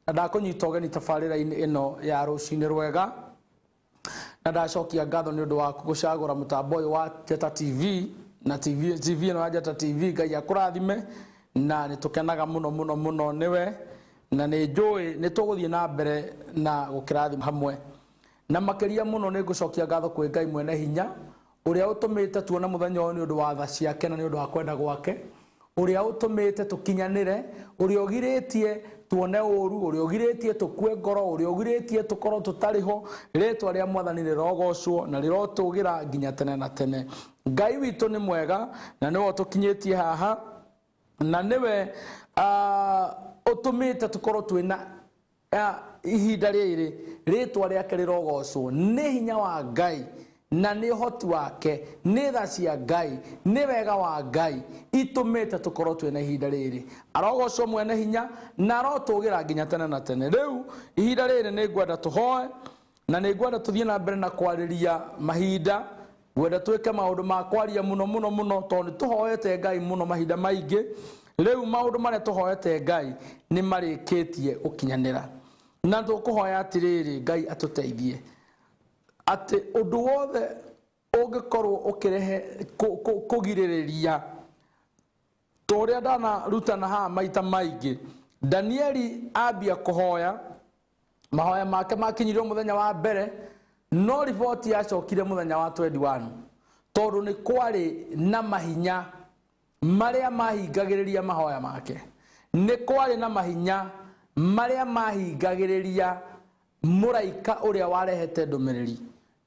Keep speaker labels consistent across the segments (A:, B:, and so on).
A: Na ndakũnyita ũgeni tabarĩra-inĩ ĩno ya Rũcinĩ Rwega. Na ndacokia ngatho nĩ ũndũ waku gũcagũra mũtambo ũyũ wa Njata TV na TV, TV ĩno ya Njata TV. Ngai akũrathime, na nĩ tũkenaga mũno mũno mũno nĩwe, na nĩ njũĩ nĩ tũgũthiĩ na mbere na gũkĩrathima hamwe. Na makĩria mũno nĩ ngũcokia ngatho kwĩ Ngai mwene hinya ũrĩa ũtũmĩte tuone mũthenya ũyũ nĩ ũndũ wa tha ciake na nĩ ũndũ wa kwenda gwake, ũrĩa ũtũmĩte tũkinyanĩre, ũrĩa ũgirĩtie tuone ũru, ũrĩa ũgirĩtie tũkue ngoro, ũrĩa ũgirĩtie tũkorwo tũtarĩ ho. Rĩtwa rĩa Mwathani rĩrogocwo na rĩrotũgĩra nginya tene na tene. Ngai witũ nĩ mwega na nĩwe ũtũkinyĩtie haha, na nĩwe ũtũmĩte tũkorwo twĩna ihinda rĩrĩ. Rĩtwa rĩake rĩrogocwo. Nĩ hinya wa Ngai na nĩ ũhoti wake, nĩ tha cia Ngai, nĩ wega wa Ngai itũmĩte tũkorwo twĩna ihinda rĩrĩ. Arogocwo mwene hinya na arotũgĩra nginya tene na tene. Rĩu ihinda rĩrĩ nĩ ngwenda tũhoe, na nĩ ngwenda tũthiĩ na mbere na kwarĩria mahinda. Ngwenda twĩke maũndũ ma kwaria mũno mũno mũno, tondũ nĩ tũhoete Ngai mũno mahinda maingĩ. Rĩu maũndũ marĩa tũhoete Ngai nĩ marĩkĩtie gũkinyanĩra, na tũkũhoya atĩrĩrĩ, Ngai atũteithie atĩ ũndũ wothe ũngĩkorwo ũkĩrehe kũgirĩrĩria ta ũrĩa ndanarutana haha maita maingĩ. Danieli ambia kũhoya, mahoya make makinyirio mũthenya wa mbere, no riboti yacokire mũthenya wa 21, tondũ nĩ kwarĩ na mahinya marĩa mahingagĩrĩria mahoya make. Nĩ kwarĩ na mahinya marĩa mahingagĩrĩria mũraika ũrĩa warehete ndũmĩrĩri.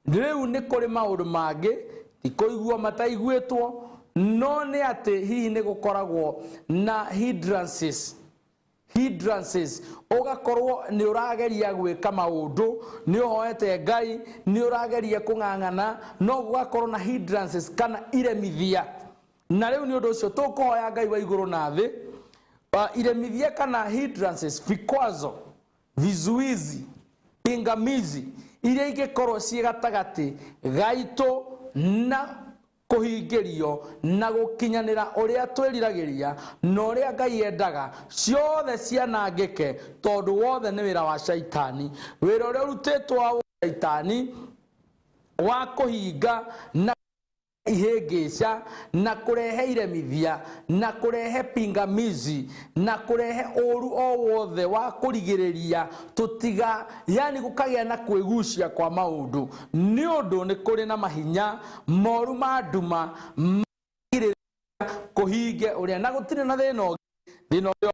A: Rĩu nĩ kũrĩ maũndũ mangĩ ti kũiguo mataiguĩtwo, no nĩ atĩ hihi nĩ gũkoragwo na hindrances, hindrances, ũgakorwo nĩ ũrageria gwĩka maũndũ, nĩ ũhoete Ngai, nĩ ũrageria kũng'ang'ana, no gũgakorwo na hindrances kana iremithia. Na rĩu nĩ ũndũ ũcio tũkũhoya Ngai wa igũrũ na thĩ, iremithia kana hindrances, vikwazo, vizuizi, pingamizi iria ingĩkorwo ciĩ gatagatĩ gaitũ na kũhingĩrio na gũkinyanĩra ũrĩa twĩriragĩria na ũrĩa Ngai endaga, ciothe cianangĩke, tondũ wothe nĩ wĩra wa Shaitani, wĩra ũrĩa ũrutĩtwo wa Shaitani wa kũhinga na ihĩngĩca na kũrehe iremithia na kũrehe pingamizi na kũrehe ũru o wothe wa kũrigĩrĩria tũtiga, yani gũkagĩa na kwĩgucia kwa maũndũ, nĩ ũndũ nĩ kũrĩ na mahinya moru ma nduma magirĩrĩria kũhinge ũrĩa, na gũtirĩ na thĩna ũngĩ. Thĩna ũrĩa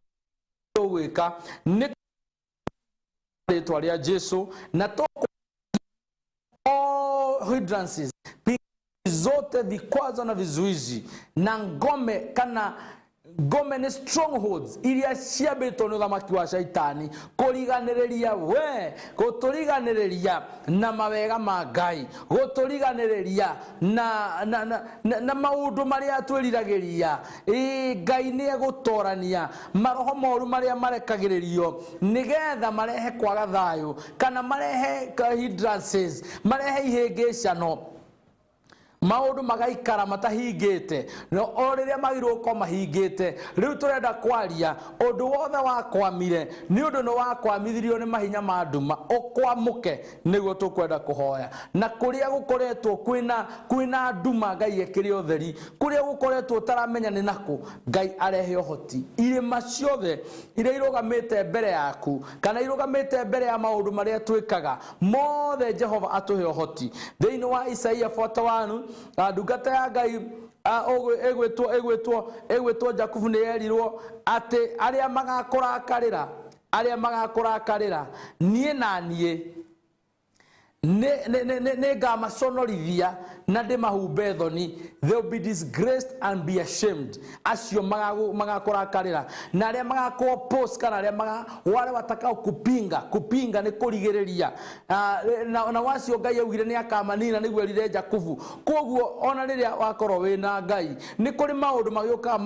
A: ũgwĩka nĩ rĩtwa rĩa Jesu na tũkũ all hindrances zote, vikwazo na vizuizi na ngome, kana ngome nĩ strongholds iria ciambĩtwo nĩ ũthamaki wa Shaitani kũriganĩrĩria we, gũtũriganĩrĩria na mawega ma Ngai, gũtũriganĩrĩria na maũndũ marĩa twĩriragĩria. Ĩĩ, Ngai nĩ egũtorania maroho moru marĩa marekagĩrĩrio nĩgetha marehe kwaga thayũ kana marehe hindrances, marehe ihĩngĩcano, maũndũ magaikara matahingĩte no o rĩrĩa magĩrĩirwo gũkorwo mahingĩte. Rĩu tũrenda kwaria ũndũ wothe wakwamire nĩ ũndũ nĩ wakwamithirio nĩ mahinya ma nduma, ũkwamũke, nĩguo tũkwenda kũhoya. Na kũrĩa gũkoretwo kwĩna nduma, Ngai ekĩre ũtheri. Kũrĩa gũkoretwo ũtaramenya nĩ nakũ, Ngai arehe ũhoti. Irĩma ciothe iria irũgamĩte mbere yaku kana irũgamĩte mbere ya maũndũ marĩa twĩkaga mothe, Jehova atũhe ũhoti. Thĩinĩ wa Isaia 41, ndungata ya Ngai ĩgwĩtwo Jakubu nĩ yerirwo atĩ arĩa magakũrakarĩra, arĩa magakũrakarĩra, niĩ na niĩ nĩ ngamaconorithia na ndĩmahumbe thoni. They will be disgraced and be ashamed, acio magakũrakarĩra na arĩa magakũ-oppose, kana arĩa wale watakao kupinga. Kupinga nĩ kũrigĩrĩria. Na wacio Ngai augire nĩ akamanina, nĩguo erire Jakubu. Koguo ona rĩrĩa wakorwo wĩna Ngai, nĩ kũrĩ maũndũ magĩũkaga,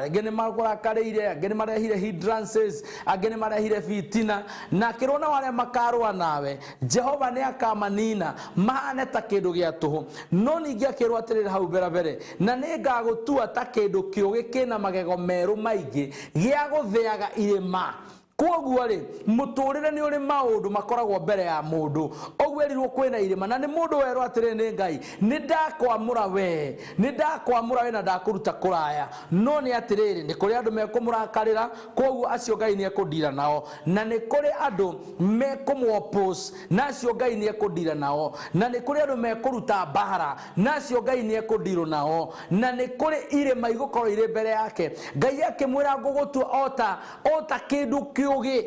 A: angĩ nĩ makũrakarĩire, angĩ nĩ marehire hindrances, angĩ nĩ marehire fitina, na akĩrwo nao arĩa makarũa nawe, Jehova nĩ akamanina mahane ta kĩndũ gĩa tũhũ. No ningĩ akĩrwo atĩrĩrĩ hau mbere mbere, na nĩ ngagũtua ta kĩndũ kĩũgĩ kĩna magego merũ maingĩ gĩa gũthĩaga irĩma. Kwoguo rĩ, mũtũrĩre nĩ ũrĩ maũndũ makoragwo mbere ya mũndũ. Ũguo erirwo kwĩna irĩma, na nĩ mũndũ werwo atĩrĩrĩ nĩ Ngai, nĩ ndakwamũra wee, nĩ ndakwamũra wee na ndakũruta kũraya. No nĩ atĩrĩrĩ, nĩ kũrĩ andũ mekũmũrakarĩra, kwoguo acio Ngai nĩ ekũndira nao. Na nĩ kũrĩ andũ mekũmũ oppose, na acio Ngai nĩ ekũndira nao. Na nĩ kũrĩ andũ mekũruta mbara, na acio Ngai nĩ ekũndirũ nao. Na nĩ kũrĩ irĩma igũkorwo irĩ mbere yake. Ngai akĩmwĩra ngũgũtua ota o ta kĩndũ kĩũgĩ,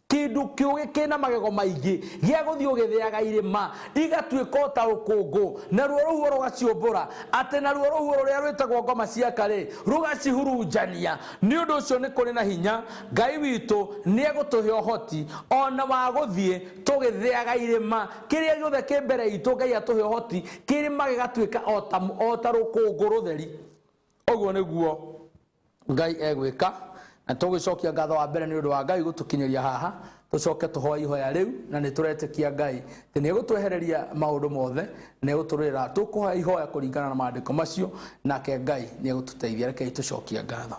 A: kĩndũ kĩũgĩ kĩna magego maingĩ, gĩa gũthiĩ ũgĩthĩaga irĩma, igatuĩka o ta rũkũngũ, naruo rũhuho rũgaciũmbũra, atĩ naruo rũhuho rũrĩa rwĩtagwo ngoma ciaka-rĩ, rũgacihurunjania. Nĩ ũndũ ũcio nĩ kũrĩ na hinya, Ngai witũ nĩegũtũhe ũhoti o na wa gũthiĩ tũgĩthĩaga irĩma, kĩrĩa gĩothe kĩ mbere itũ Ngai atũhe ũhoti, kĩrĩma gĩgatuĩka o ta rũkũngũ rũtheri. Ũguo nĩguo Ngai egwĩka. Na tũgĩcokia ngatho wa mbere nĩ ũndũ wa Ngai gũtũkinyĩria haha, tũcoke tũhoe ihoya rĩu, na nĩ tũretĩkia Ngai atĩ nĩ egũtwehereria maũndũ mothe, nĩ egũtũrũĩra. Tũkũhoya ihoya kũringana na maandĩko macio, nake Ngai nĩ egũtũteithia. Rekei tũcokie ngatho.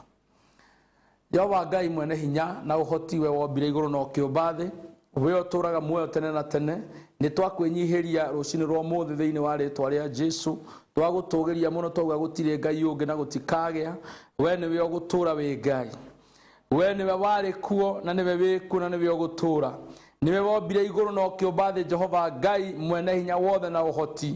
A: Jehova Ngai mwene hinya na ũhoti, we wombire igũrũ na ũkĩũmba thĩ, we ũtũũraga muoyo tene na tene, nĩ twakwĩnyihĩria rũcinĩ rwa ũmũthĩ thĩinĩ wa rĩtwa rĩa Jesu. Twagũtũgĩria mũno, twauga gũtirĩ Ngai ũngĩ na gũtikagĩa. We nĩwe ũgũtũũra wĩ Ngai. We nĩwe warĩ kuo na nĩwe wĩ kuo na nĩwe ũgũtũũra. Nĩwe wombire igũrũ na ũkĩũmba thĩ, Jehova Ngai mwene hinya wothe na ũhoti.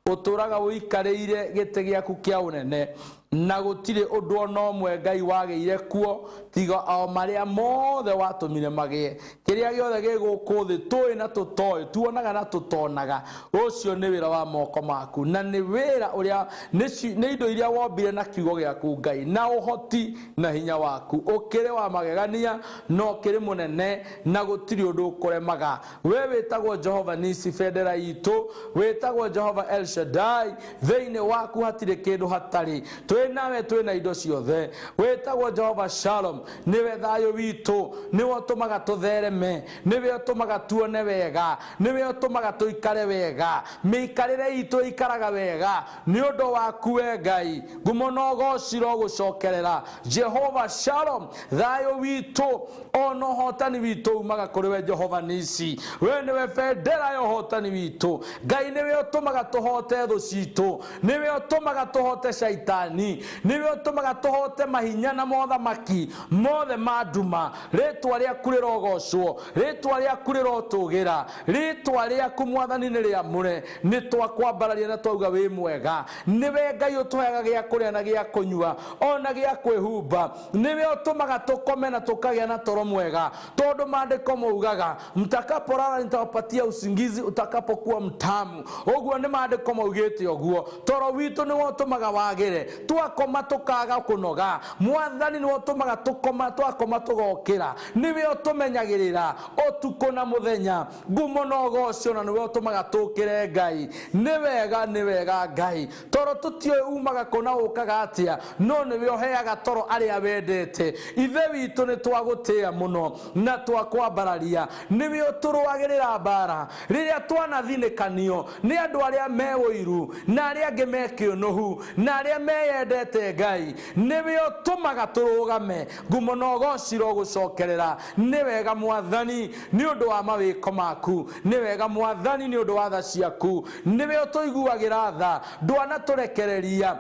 A: Ũtũũraga ũikarĩire gĩtĩ gĩaku kĩa ũnene, na gũtirĩ ũndũ o na ũmwe Ngai wagĩire kuo tiga o marĩa mothe watũmire magĩe. Kĩrĩa gĩothe gĩ gũkũ thĩ tũĩ na tũtoĩ, tuonaga na tũtonaga, ũcio nĩ wĩra wa moko maku, na nĩ wĩra ũrĩa nĩ indo iria wombire na kiugo gĩaku Ngai, na ũhoti na hinya waku. Ũkĩrĩ wa magegania na ũkĩrĩ mũnene, na gũtirĩ ũndũ ũkũremaga. We wĩtagwo Jehova Nisi, bendera itũ, wĩtagwo Jehova El Shaddai, thĩinĩ waku hatirĩ kĩndũ hatarĩ, twĩ nawe twĩ na indo ciothe. Wĩtagwo Jehova Shalom, nĩwe thayũ witũ, nĩwe ũtũmaga tũthereme, nĩwe ũtũmaga tuone wega, nĩwe ũtũmaga tũikare wega, mĩikarĩre itũ ĩikaraga wega nĩ ũndũ waku we Ngai. Ngumo na ũgoci rogũcokerera Jehova Shalom, thayũ witũ ona ũhotani witũ umaga kũrĩ we Jehova Nisi. We nĩwe bendera ya ũhotani witũ. Ngai nĩwe ũtũmaga tũhote thũ citũ, nĩwe ũtũmaga tũhote shaitani, nĩwe ũtũmaga tũhote mahinya na mothamaki mothe ma nduma. Rĩtwa rĩaku rĩrogocwo, rĩtwa rĩaku rĩrotũgĩra, rĩtwa rĩaku Mwathani nĩ rĩamũre. Nĩ twakwambararia na twauga wĩ mwega. Nĩwe Ngai ũtũheaga gĩa kũrĩa na gĩa kũnyua ona gĩa kwĩhumba. Nĩwe ũtũmaga tũkome na tũkagĩa na toro mwega, tondũ maandĩko maugaga mtakaporara nitawapatia usingizi utakapokuwa mtamu. Ũguo nĩ maandĩko maugĩte ũguo. Toro witũ nĩwe ũtũmaga wagĩre, twakoma tũkaga kũnoga. Mwathani nĩwe ũtũmaga tũkoma, twakoma tũgokĩra. Nĩwe ũtũmenyagĩrĩra ũtukũ na mũthenya. Ngumo na ũgoco, na nĩwe ũtũmaga tũkĩre Ngai. Nĩ wega, nĩ wega Ngai. Toro tũtiũĩ umaga kũ na ũkaga atĩa, no nĩwe ũheaga toro arĩa wendete. Ithe witũ, nĩ twagũtĩa mũno na twakwambararia. Nĩwe ũtũrũagĩrĩra mbara rĩrĩa twanathinĩkanio nĩ andũ arĩa me ũiru na arĩa angĩ me kĩũnũhu na arĩa meyendete. Ngai nĩwe ũtũmaga tũrũgame. Ngumo na ũgoci rogũcokerera. Nĩ wega Mwathani nĩ ũndũ wa mawĩko maku, nĩ wega Mwathani nĩ ũndũ wa tha ciaku. Nĩwe ũtũiguagĩra tha, ndwanatũrekereria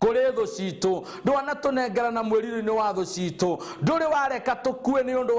A: kũrĩ thũ citũ, ndwanatũnengera na mwĩriri-inĩ wa thũ citũ, ndũrĩ wareka tũkue nĩ ũndũ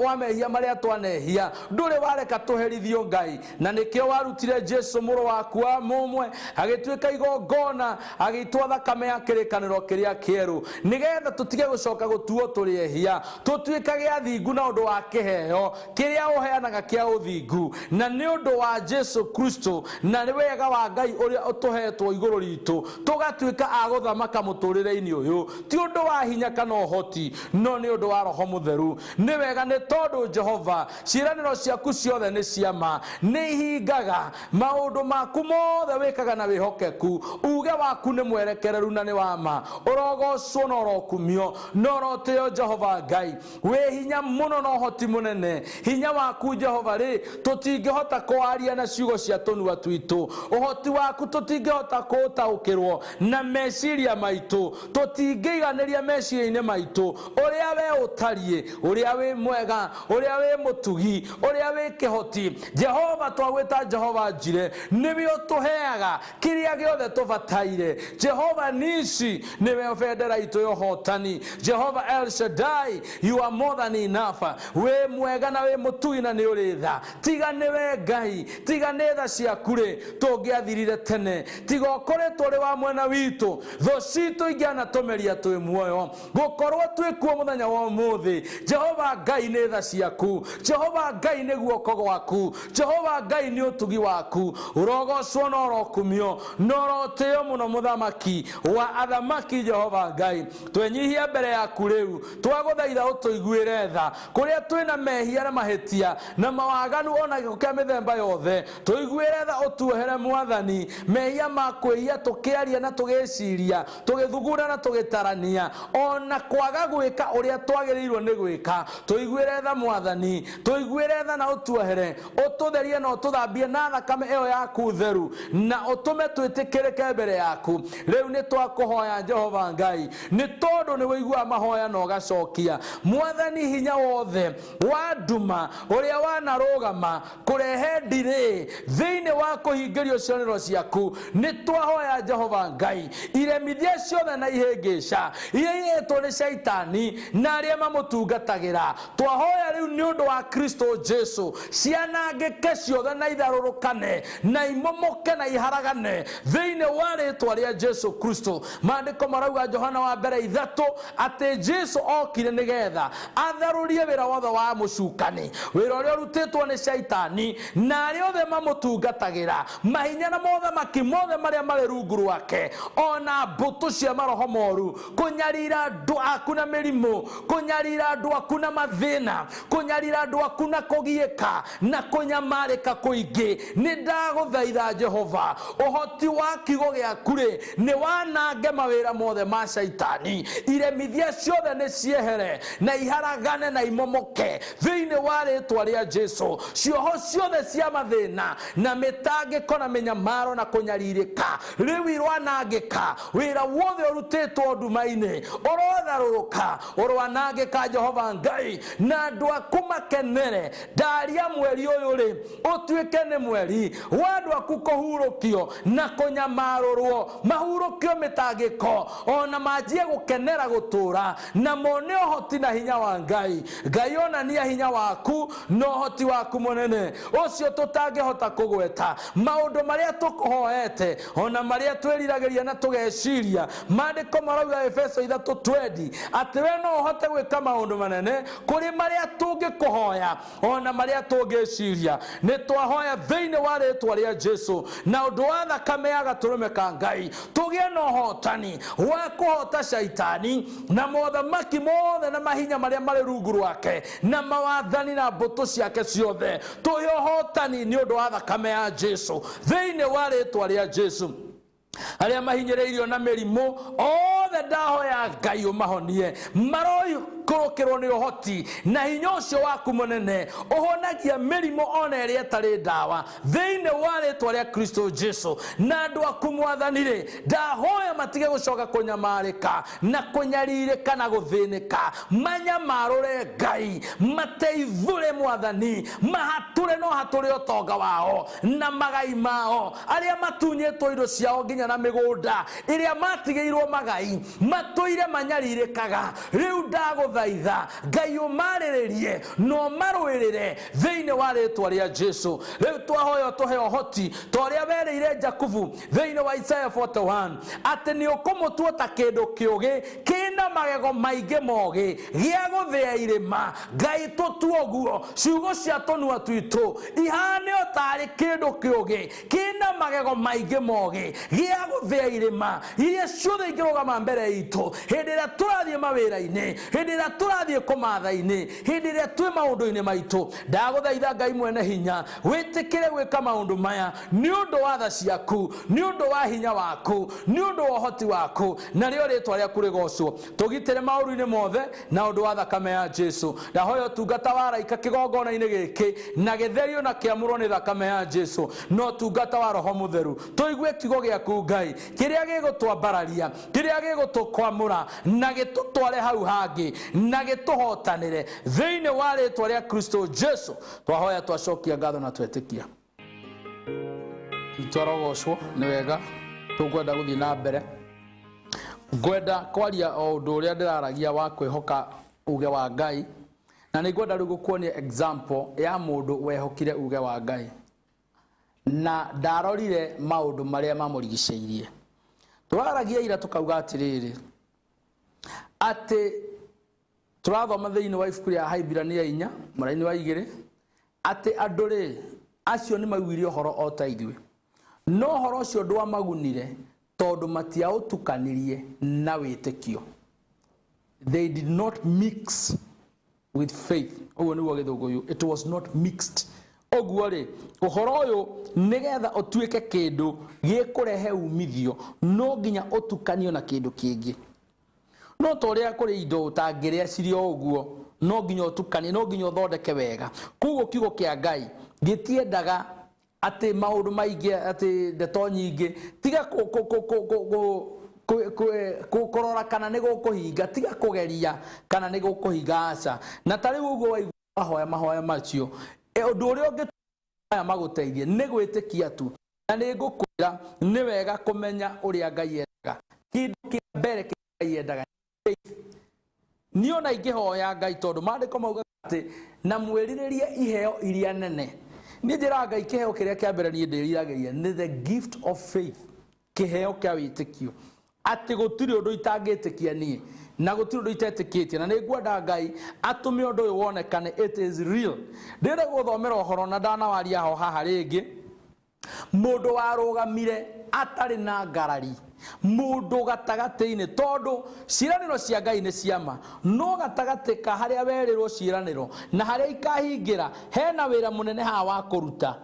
A: wa mehia marĩa twanehia, ndũrĩ wareka tũherithio Ngai. Na nĩkĩo warutire Jesu mũrũ waku wa mũmwe agĩtuĩka igongona, agĩitwo thakame ya kĩrĩkanĩro kĩrĩa kĩerũ, nĩgetha tũtige gũcoka gũtuo tũrĩ ehia, tũtuĩkage athingu na ũndũ wa kĩheo kĩrĩa ũheanaga kĩa ũthingu, na nĩ ũndũ wa Jesu Kristo na nĩ wega wa Ngai ũrĩa ũtũhetwo igũrũ ritũ, tũgatuĩka a gũthamaka mũtũrĩre-inĩ ũyũ, ti ũndũ wa hinya kana ũhoti, no nĩ ũndũ wa Roho Mũtheru. Nĩ wega nĩ tondũ Jehova, ciĩranĩro ciaku ciothe nĩ cia ma, nĩ ihingaga. Maũndũ maku mothe wĩkaga na wĩhokeku, uge waku nĩ mwerekereru na nĩ wa ma. Ũrogocwo na ũrokumio na ũrotĩo Jehova Ngai. Wĩ hinya mũno na ũhoti mũnene. Hinya waku Jehova rĩ, tũtingĩhota kũaria na ciugo cia tũnua twitũ. Ũhoti waku tũtingĩhota kũũtaũkĩrwo na meciria. Meciria maitũ tũtingĩiganĩria meciria-inĩ maitũ ũrĩa we ũtariĩ, ũrĩa wĩ mwega, ũrĩa wĩ mũtugi, ũrĩa wĩ kĩhoti. Jehova, twagwĩta Jehova Njire, nĩwe ũtũheaga kĩrĩa gĩothe tũbataire. Jehova Nisi, nĩwe bendera itũ ya ũhotani. Jehova El Shaddai, you are more than enough. Wĩ mwega na wĩ mũtugi na nĩ ũrĩ tha. Tiga nĩwe Ngai, tiga nĩ tha ciaku rĩ, tũngĩathirire tene. Tiga ũkoretwo ũrĩ wa mwena witũ, thũ citũ ingĩanatũmeria twĩ muoyo. Gũkorwo twĩ kuo mũthenya wa ũmũthĩ, Jehova Ngai, nĩ tha ciaku. Jehova Ngai, nĩ guoko gwaku. Jehova Ngai, nĩ ũtugi waku. Ũrogocwo na ũrokumio na ũrotĩo mũno, mũthamaki wa athamaki. Jehova Ngai, twenyihia mbere yaku rĩu, twagũthaitha ũtũiguĩre tha kũrĩa twĩna mehia na mahĩtia na mawaganu ona gĩko kĩa mĩthemba yothe. Tũiguĩre tha, ũtuohere Mwathani mehia ma kwĩhia tũkĩaria na tũgĩciria, tũgĩthugunda na tũgĩtarania, ona kwaga gwĩka ũrĩa twagĩrĩirwo nĩ gwĩka. Tũiguĩre tha Mwathani, tũiguĩre tha na ũtuohere, ũtũtherie na ũtũthambie na thakame ĩyo yaku theru, na ũtũme twĩtĩkĩrĩke mbere yaku. Rĩu nĩ twakũhoya Jehova Ngai, nĩ tondũ nĩ ũiguaga mahoya na ũgacokia. Mwathani, hinya wothe wa nduma ũrĩa wanarũgama kũrehe ndirĩ thĩinĩ wa kũhingĩrio ciĩranĩro ciaku, nĩ twahoya Jehova Ngai, iremithia ciothe na ihĩngĩca iria ihetwo nĩ Shaitani na arĩa mamũtungatagĩra, twahoya rĩu nĩ ũndũ wa Kristo Jesu, cianangĩke ciothe na itharũrũkane na imomoke na iharagane thĩinĩ wa rĩtwa rĩa Jesu Kristo. Maandĩko marauga Johana wa mbere 3 atĩ Jesu okire nĩgetha atharũrie wĩra wothe wa mũcukani, wĩra ũrĩa ũrutĩtwo nĩ Shaitani na arĩa othe mamũtungatagĩra, mahinya na mothamaki mothe marĩa marĩ rungu rwake, ona mbũtũ cia maroho moru, kũnyarira andũ aku na mĩrimũ, kũnyarira andũ aku na mathĩna, kũnyarira andũ aku na kũgiĩka na kũnyamarĩka kũingĩ. Nĩ ndagũthaitha Jehova, ũhoti wa kiugo gĩaku rĩ, nĩ wanange mawĩra mothe ma Shaitani. Iremithia ciothe nĩ ciehere na iharagane na imomoke thĩinĩ wa rĩtwa rĩa Jesu. Cioho ciothe cia mathĩna na mĩtangĩko na mĩnyamaro na kũnyarirĩka rĩu irwanangĩka. Wĩra wothe ũrutĩtwo nduma-inĩ ũrotharũrũka, ũrwanangĩka Jehova Ngai, na andũ aku makenere. Ndaria mweri ũyũ rĩ, ũtuĩke nĩ mweri wa andũ aku kũhurũkio na kũnyamarũrwo, mahurũkio mĩtangĩko ona manjie gũkenera gũtũra, na mone ũhoti na hinya wa Ngai. Ngai, onania hinya waku na ũhoti waku mũnene ũcio tũtangĩhota kũgweta. Maũndũ marĩa tũkũhoete ona marĩa twĩriragĩria na tũgeciria, maandĩko marauga Efeso 3:20 atĩ we no ũhote gwĩka maũndũ manene kũrĩ marĩa tũngĩkũhoya ona marĩa tũngĩciria. Nĩ twahoya thĩinĩ wa rĩtwa rĩa Jesu na ũndũ wa thakame ya gatũrũme ka Ngai, tũgĩe na ũhotani wa kũhota Shaitani na mothamaki mothe na mahinya marĩa marĩ rungu rwake na mawathani na mbũtũ ciake ciothe. Tũhe ũhotani nĩ ũndũ wa thakame ya Jesu, thĩinĩ wa rĩtwa rĩa Jesu. Arĩa mahinyĩrĩirio na mĩrimũ othe, ndahoya Ngai ũmahonie. Maroikũrũkĩrwo nĩ ũhoti na hinya ũcio waku mũnene ũhonagia mĩrimũ ona ĩrĩa ĩtarĩ ndawa, thĩinĩ wa rĩtwa rĩa Kristo Jesu. Na andũ aku Mwathani rĩ, ndahoya matige gũcoka kũnyamarĩka na kũnyarirĩka na gũthĩnĩka. Manyamarũre Ngai, mateithũre Mwathani, mahatũre no hatũre ũtonga wao na magai mao, arĩa matunyĩtwo indo ciao nginya na mĩgũnda ĩrĩa matigĩirwo magai, matũire manyarirĩkaga. Rĩu ndagũthaitha Ngai, ũmarĩrĩrie na ũmarũĩrĩre thĩinĩ wa rĩtwa rĩa Jesu. Rĩu twahoya ũtũhe ũhoti ta ũrĩa werĩire Jakubu thĩinĩ wa Isaya 41 atĩ nĩ ũkũmũtua ta kĩndũ kĩũgĩ kĩna magego maingĩ mogĩ gĩa gũthĩa irĩma. Ngai, tũtue ũguo, ciugo cia tũnua twitũ ihane o tarĩ kĩndũ kĩũgĩ kĩna magego maingĩ mogĩ gĩa gũthĩa irĩma iria ciothe ingĩrũgama mbere itũ hĩndĩ ĩrĩa tũrathiĩ mawĩra-inĩ, hĩndĩ ĩrĩa Hĩndĩ ĩrĩa tũrathiĩ kũmatha-inĩ, hĩndĩ ĩrĩa twĩ maũndũ-inĩ maitũ, ndagũthaitha Ngai mwene hinya, wĩtĩkĩre gwĩka maũndũ maya nĩ ũndũ wa tha ciaku, nĩ ũndũ wa hinya waku, nĩ ũndũ wa ũhoti waku, narĩo rĩtwa rĩaku rĩgocwo. Tũgitĩre maũru-inĩ mothe na ũndũ wa thakame ya Jesu. Ndahoya ũtungata wa araika kĩgongona-inĩ gĩkĩ, na gĩtherio na kĩamũrwo nĩ thakame ya Jesu, na ũtungata wa Roho Mũtheru. Tũigue kiugo gĩaku Ngai, kĩrĩa gĩgũtwambararia, kĩrĩa gĩgũtũkwamũra, na gĩtũtware hau hangĩ, na gĩtũhotanĩre. Thĩinĩ wa rĩtwa rĩa Kristo Jesu twahoya, twacokia ngatho na twetĩkia. Twarogocwo nĩ wega, tũkwenda gũthiĩ na mbere. Ngwenda kwaria o ũndũ ũrĩa ndĩraragia wa kwĩhoka uge wa Ngai, na nĩ ngwenda rĩu gũkuonia example ya mũndũ wehokire uge wa Ngai na ndarorire maũndũ marĩa mamũrigicĩirie. Tũraragia ira tũkauga atĩrĩrĩ, atĩ tũrathoma thĩinĩ wa ibuku rĩa Ahibirania 4 mũraini wa 2, atĩ andũ rĩ acio nĩ maiguire ũhoro o ta ithuĩ, no ũhoro ũcio ndwamagunire tondũ matiaũtukanirie na wĩtĩkio. They did not mix with faith. Ũguo nĩguo Gĩthũngũ, it was not mixed. Ũguo rĩ, ũhoro ũyũ nĩgetha ũtuĩke kĩndũ gĩkũrehe umithio, no nginya ũtukanio na kĩndũ kĩngĩ. No ta ũrĩa kũrĩ indo ũtangĩrĩa cirĩ o ũguo, no nginya ũtukanie, no nginya ũthondeke wega. Koguo kiugo kĩa Ngai gĩtiendaga atĩ maũndũ maingĩ, atĩ ndeto nyingĩ. Tiga kũrora kana nĩ gũkũhinga, tiga kũgeria kana nĩ gũkũhinga, aca. Na ta rĩu ũguo waigua mahoya mahoya macio, ũndũ ũrĩa ũngĩ maya magũteithie nĩ gwĩtĩkia tu. Na nĩ ngũkwĩra nĩ wega kũmenya ũrĩa Ngai endaga. Kĩndũ kĩa mbere kĩrĩa Ngai endaga niĩ ona ingĩhoya Ngai, tondũ maandĩko maugaga atĩ na mwĩrirĩrie iheo iria nene. Niĩ njĩraga Ngai kĩheo kĩrĩa kĩa mbere niĩ ndĩriragĩria nĩ the gift of faith, kĩheo kĩa wĩtĩkio, atĩ gũtirĩ ũndũ itangĩtĩkia niĩ na gũtirĩ ũndũ itetĩkĩtie, na nĩ ngwenda Ngai atũme ũndũ ũyũ wonekane it is real. Ndĩrenda gũthomera ũhoro na ndanawaria ho haha rĩngĩ, mũndũ warũgamire atarĩ na ngarari, mũndũ gatagatĩ-inĩ, tondũ ciĩranĩro cia Ngai nĩ ciama, no gatagatĩ ka harĩa werĩrwo ciĩranĩro na harĩa ikahingĩra hena wĩra mũnene haha wa kũruta.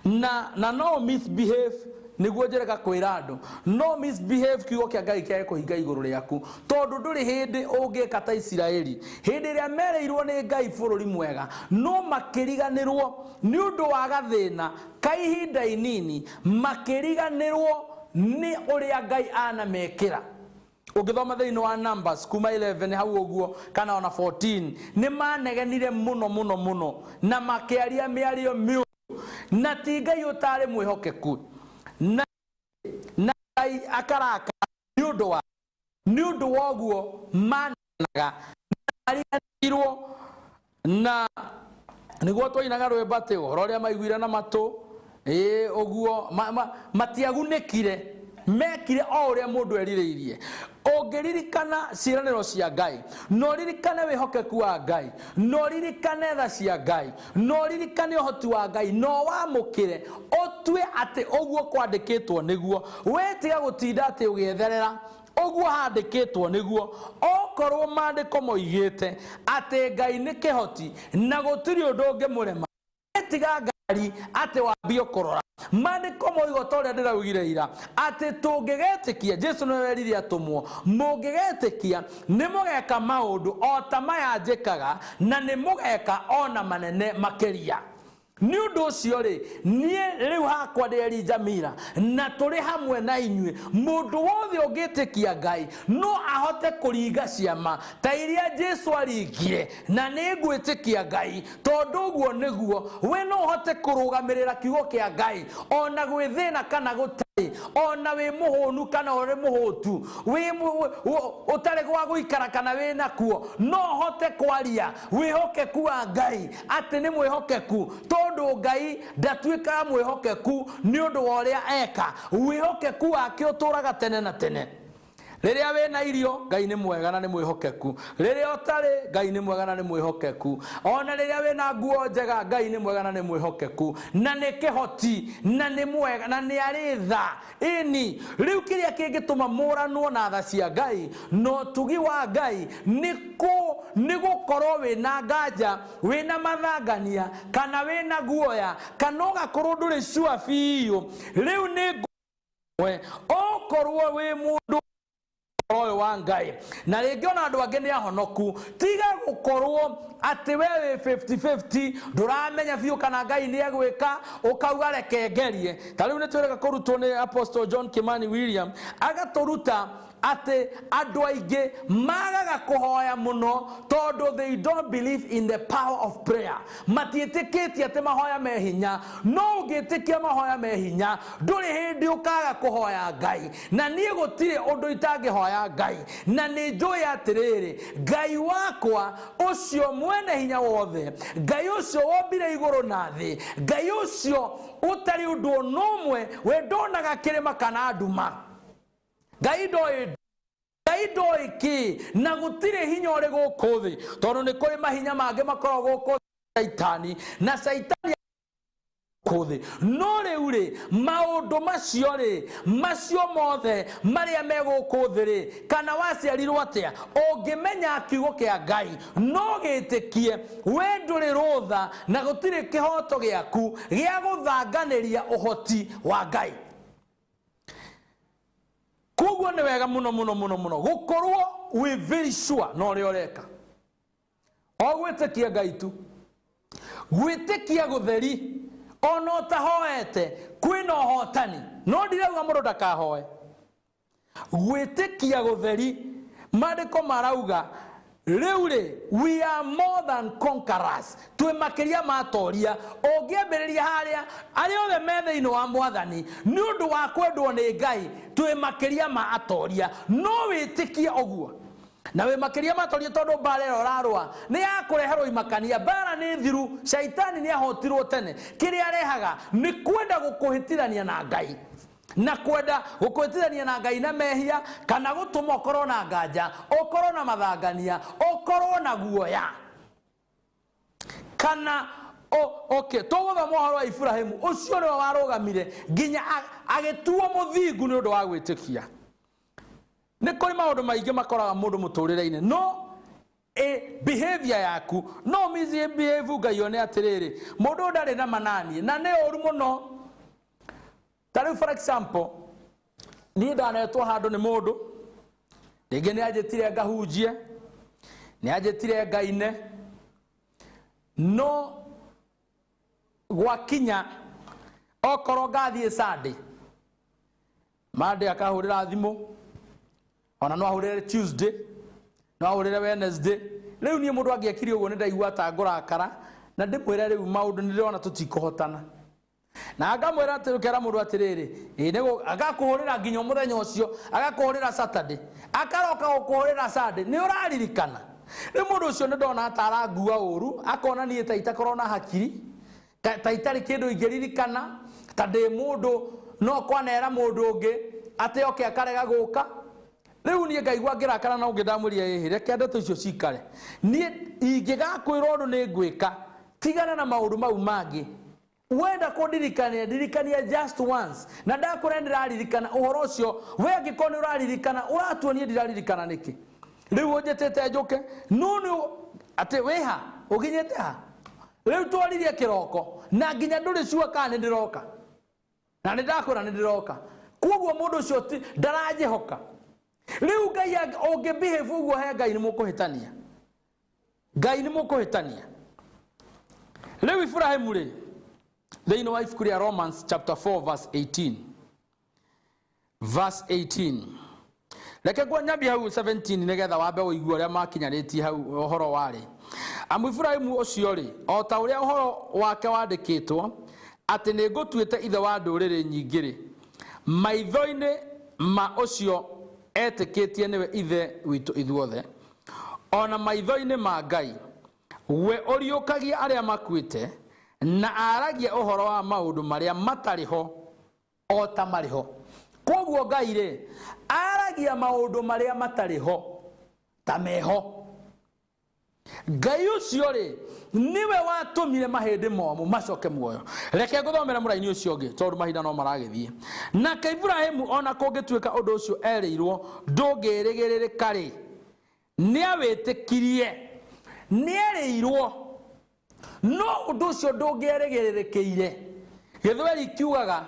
A: Na no misbehave, nĩguo njĩreka kwĩra andũ, no misbehave kiugo kĩa Ngai kĩage kũhinga igũrũ rĩaku, tondũ ndũrĩ hĩndĩ ũngĩka ta Isiraeli hĩndĩ ĩrĩa mereirwo nĩ Ngai bũrũri mwega, no makĩriganĩrwo nĩ ũndũ wa gathĩna ka ihinda inini, makĩriganĩrwo nĩ ũrĩa Ngai anamekĩra. Ũngĩthoma thĩinĩ wa Numbers kuma 11 hau ũguo kana ona 14, nĩ manegenire mũno mũno mũno na makĩaria mĩario mĩũru, na ti Ngai ũtarĩ mwĩhokeku, na Ngai akarakara nĩ ũndũ wa ũguo manegenaga, mariganĩirwo. Na nĩguo twainaga rwĩmbo atĩ ũhoro ũrĩa maiguire na matũ, ĩĩ ũguo matiagunĩkire, mekire o ũrĩa mũndũ erirĩirie. Ũngĩririkana ciĩranĩro cia Ngai, na ũririkane wĩhokeku wa Ngai, na ũririkane tha cia Ngai, na ũririkane ũhoti wa Ngai, na ũwamũkĩre, ũtue atĩ ũguo kwandĩkĩtwo nĩguo, we tiga gũtinda atĩ ũgĩetherera. Ũguo handĩkĩtwo nĩguo, okorwo maandĩko moigĩte atĩ Ngai nĩ kĩhoti na gũtirĩ ũndũ ũngĩmũrema, tiga ngari atĩ wambie kũrora. Maandĩko moigo ta ũrĩa ndĩraugire ira, atĩ tũngĩgetĩkia, Jesu nĩwe werire atũmwo, mũngĩgetĩkia nĩ mũgeka maũndũ o ta maya njĩkaga, na nĩ mũgeka ona manene makĩria. Nĩ ũndũ ũcio rĩ, niĩ rĩu hakwa ndĩ Elijah Mira, na tũrĩ hamwe na inyuĩ. Mũndũ wothe ũngĩtĩkia Ngai no ahote kũringa ciama ta iria Jesu aringire, na nĩ ngwĩtĩkia Ngai tondũ ũguo nĩguo we no ũhote kũrũgamĩrĩra kiugo kĩa Ngai ona gwĩ thĩna kana gũtarĩ, ona wĩ mũhũnu kana ũrĩ mũhũtu, wĩ ũtarĩ gwa gũikara kana wĩ nakuo, no ũhote kwaria wĩhokeku wa Ngai atĩ nĩ mwĩhokeku, tondũ Ngai ndatuĩkaga mwĩhokeku nĩ ũndũ wa ũrĩa eka. Wĩhokeku wake ũtũraga tene na tene. Rĩrĩa wĩna irio, Ngai nĩ mwega na nĩ mwĩhokeku. Rĩrĩa ũtarĩ, Ngai nĩ mwega na nĩ mwĩhokeku. Ona rĩrĩa wĩna nguo njega, Ngai nĩ mwega na nĩ mwĩhokeku, na nĩ kĩhoti, na nĩ mwega, na nĩ arĩ tha. Ĩni, rĩu kĩrĩa kĩngĩtũma mũranwo na tha cia Ngai na ũtugi wa Ngai nĩ kũ nĩ gũkorwo wĩna nganja, wĩna mathangania, kana wĩna guoya, kana ũgakorwo ndũrĩ sure biũ. Rĩu nĩ we okorwo wĩ mũndũ ũhoro ũyũ wa Ngai, na rĩngĩ ona andũ angĩ nĩ ahonoku, tiga gũkorwo atĩ we wĩ 50-50, ndũramenya biũ kana Ngai nĩ egwĩka, ũkauga reke ngerie. Ta rĩu nĩ twĩrĩga kũrutwo nĩ Apostle John Kimani William, agatũruta atĩ andũ aingĩ magaga kũhoya mũno tondũ they don't believe in the power of prayer. Matiĩtĩkĩtie atĩ mahoya me hinya. No ũngĩtĩkia mahoya me hinya, ndũrĩ hĩndĩ ũkaga kũhoya Ngai. Na niĩ gũtirĩ ũndũ itangĩhoya Ngai, na nĩ njũĩ atĩrĩrĩ, Ngai wakwa ũcio mwene hinya wothe, Ngai ũcio wombire igũrũ na thĩ, Ngai ũcio ũtarĩ ũndũ ona ũmwe we ndonaga kĩrĩma kana nduma, Ngai ndoĩ, Ngai ndoĩ kĩ, na gũtirĩ hinya ũrĩ gũkũ thĩ, tondũ nĩ kũrĩ mahinya mangĩ makoragwo gũkũ thĩ, Caitani, na Caitani gũkũ thĩ. No rĩu rĩ, maũndũ macio rĩ, macio mothe marĩa me gũkũ thĩ rĩ, kana waciarirwo atĩa, ũngĩmenya kiugo kĩa Ngai no gĩtĩkie, we ndũrĩ rũtha na gũtirĩ kĩhoto gĩaku gĩa gũthanganĩria ũhoti wa Ngai. Koguo nĩ wega mũno mũno mũno mũno gũkorwo wĩ very sure na ũrĩa ũreka. O gwĩtĩkia Ngai tu, gwĩtĩkia gũtheri, ona ũtahoete kwĩna ũhotani. No ndirauga mũndũ ndakahoe. Gwĩtĩkia gũtheri, maandĩko marauga rĩu rĩ, we are more than conquerors, twĩ makĩria ma atoria. Ũngĩambĩrĩria harĩa, arĩa othe me thĩinĩ wa Mwathani nĩ ũndũ wa kwendwo nĩ Ngai, twĩ makĩria ma atoria. No wĩtĩkie ũguo na wĩ makĩria ma atoria, tondũ mbara ĩyo ũrarũa nĩ ya kũreherwo imakania. Mbara nĩ thiru, Shaitani nĩ ahotirwo tene. Kĩrĩa arehaga nĩ kwenda gũkũhĩtithania na Ngai, na kwenda gũkũhĩtithania na Ngai na mehia, kana gũtũma ũkorwo na nganja, ũkorwo na mathangania, ũkorwo na guoya, kana okay, tũgũthoma ũhoro wa Iburahĩmu, ũcio nĩwe warũgamire nginya agĩtuo mũthingu nĩ ũndũ wa gwĩtĩkia. Nĩ kũrĩ maũndũ maingĩ makoraga mũndũ mũtũrĩre-inĩ, no behavior yaku no misbehave, Ngai one atĩrĩrĩ, mũndũ ũyũ ndarĩ na manani, na nĩ ũru mũno. Ta rĩu for example, niĩ ndanetwo handũ nĩ mũndũ, rĩngĩ nĩ anjĩtire ngahunjie, nĩ anjĩtire ngaine, no gwakinya okorwo ngathiĩ Sunday, Monday akahũrĩra thimũ, ona no ahũrĩre Tuesday, no ahũrĩre Wednesday. Rĩu niĩ mũndũ angĩekire ũguo nĩ ndaigua ta ngũrakara, na ndĩmwĩre rĩu maũndũ nĩ ndĩrona tũtikũhotana. Na ngamwĩra atĩ, ũkera mũndũ atĩrĩrĩ, ĩ, nĩ agakũhũrĩra nginya mũthenya ũcio, agakũhũrĩra Saturday, akaroka gũkũhũrĩra Sunday, nĩ ũraririkana. Rĩu mũndũ ũcio nĩ ndona ta arangua ũru, akona niĩ ta itakorwo na hakiri, ta itarĩ kĩndũ ingĩririkana, ta ndĩ mũndũ no kwanera mũndũ ũngĩ atĩ oke akarega gũka. Rĩu niĩ ngaigua ngĩrakara, na ũngĩ ndamwĩria, ĩhĩ, reke ndeto icio cikare, niĩ ingĩgakwĩra ũndũ nĩ ngwĩka, tigana na maũndũ mau mangĩ. Wenda kũndirikania, ndirikania just once, na ndakwĩra ndĩraririkana ũhoro ũcio. We angĩkorwo nĩ ũraririkana, ũratua niĩ ndiraririkana nĩkĩ? Rĩu ũnjĩtĩte njũke, no nĩ atĩ wĩha ũkinyĩte ha? Rĩu twaririe kĩroko na nginya ndũrĩ sure kana nĩ ndĩroka, na nĩ ndakwĩra nĩ ndĩroka. Koguo mũndũ ũcio ndaranjĩhoka. Rĩu Ngai ũngĩ behave ũguo he Ngai, nĩ mũkũhĩtania. Ngai nĩ mũkũhĩtania. Rĩu Iburahĩmu rĩ, thĩinĩ wa ibuku rĩa Romans chapter 4 verse 18, verse 18, reke nyambie hau 17 nĩgetha wambe ũigue ũrĩa makinyanĩtie hau ũhoro warĩ. Amu Iburahĩmu ũcio rĩ, o ta ũrĩa ũhoro wake wandĩkĩtwo atĩ nĩ ngũtuĩte ithe wa ndũrĩrĩ nyingĩ rĩ, maitho-inĩ ma ũcio etĩkĩtie nĩwe ithe witũ ithuothe, ona maitho-inĩ ma Ngai, we ũriũkagia arĩa makuĩte na aragia ũhoro wa maũndũ marĩa matarĩ ho o ta marĩ ho. Koguo Ngai rĩ, aragia maũndũ marĩa matarĩ ho ta meho. Ngai ũcio rĩ, nĩwe watũmire mahĩndĩ momũ macoke muoyo. Reke ngũthomere mũraini ũcio ũngĩ tondũ mahinda no maragĩthiĩ. Nake Iburahimu ona kũngĩtuĩka ũndũ ũcio erĩirwo ndũngĩrĩgĩrĩrĩka rĩ, nĩawĩtĩkirie. Nĩerĩirwo, no ũndũ ũcio ndũngĩerĩgĩrĩrĩkĩire. Gĩthweri kiugaga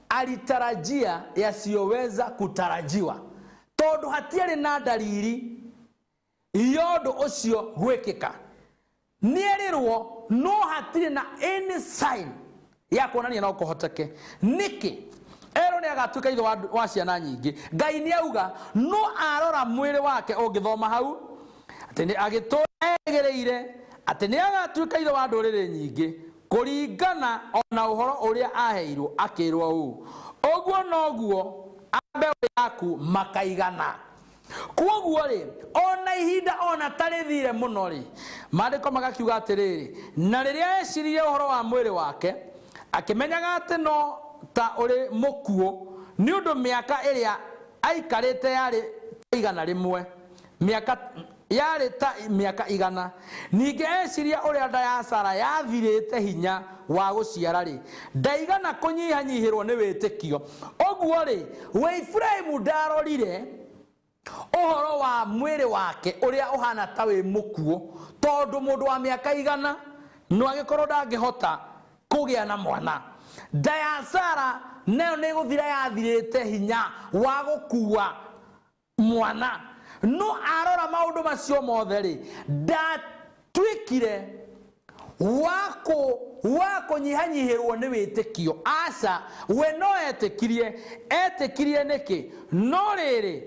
A: alitarajia yasiyoweza kutarajiwa, tondũ hatiarĩ na ndariri ya ũndũ ũcio gwĩkĩka. Nĩerĩrwo, no hatirĩ na any sign ya kuonania no kũhoteke. Nĩkĩ? Erwo nĩ agatuĩka ithe wa ciana nyingĩ. Ngai nĩ auga, no arora mwĩrĩ wake, ũngĩthoma hau atĩ nĩ agĩtũra erĩgĩrĩire atĩ nĩ agatuĩka ithe wa ndũrĩrĩ nyingĩ, kũringana ona ũhoro ũrĩa aheirwo akĩrwo ũũ, ũguo noguo a mbeũ yaku makaigana. Kwoguo rĩ, ona ihinda ona ta rĩthire mũno rĩ, maandĩko magakiuga atĩrĩrĩ, na rĩrĩa eciririe ũhoro wa mwĩrĩ wake, akĩmenyaga atĩ no ta ũrĩ mũkuũ, nĩ ũndũ mĩaka ĩrĩa aikarĩte yarĩ ta 100, mĩaka yarĩ ta mĩaka 100. Ningĩ eciria ũrĩa nda ya Sara yathirĩte hinya wa gũciara rĩ, ndaigana kũnyihanyihĩrwo nĩ wĩtĩkio. Ũguo rĩ, we Iburahimu ndarorire ũhoro wa mwĩrĩ wake ũrĩa ũhana ta wĩ mũkuũ, tondũ mũndũ wa mĩaka 100 no agĩkorwo ndangĩhota kũgĩa na mwana. Nda ya Sara nayo nĩ gũthira yathirĩte hinya wa gũkua mwana. No arora maũndũ macio mothe rĩ, ndatuĩkire wa kũnyihanyihĩrwo nĩ wĩtĩkio. Aca, we no etĩkirie. Etĩkirie nĩkĩ? No rĩrĩ,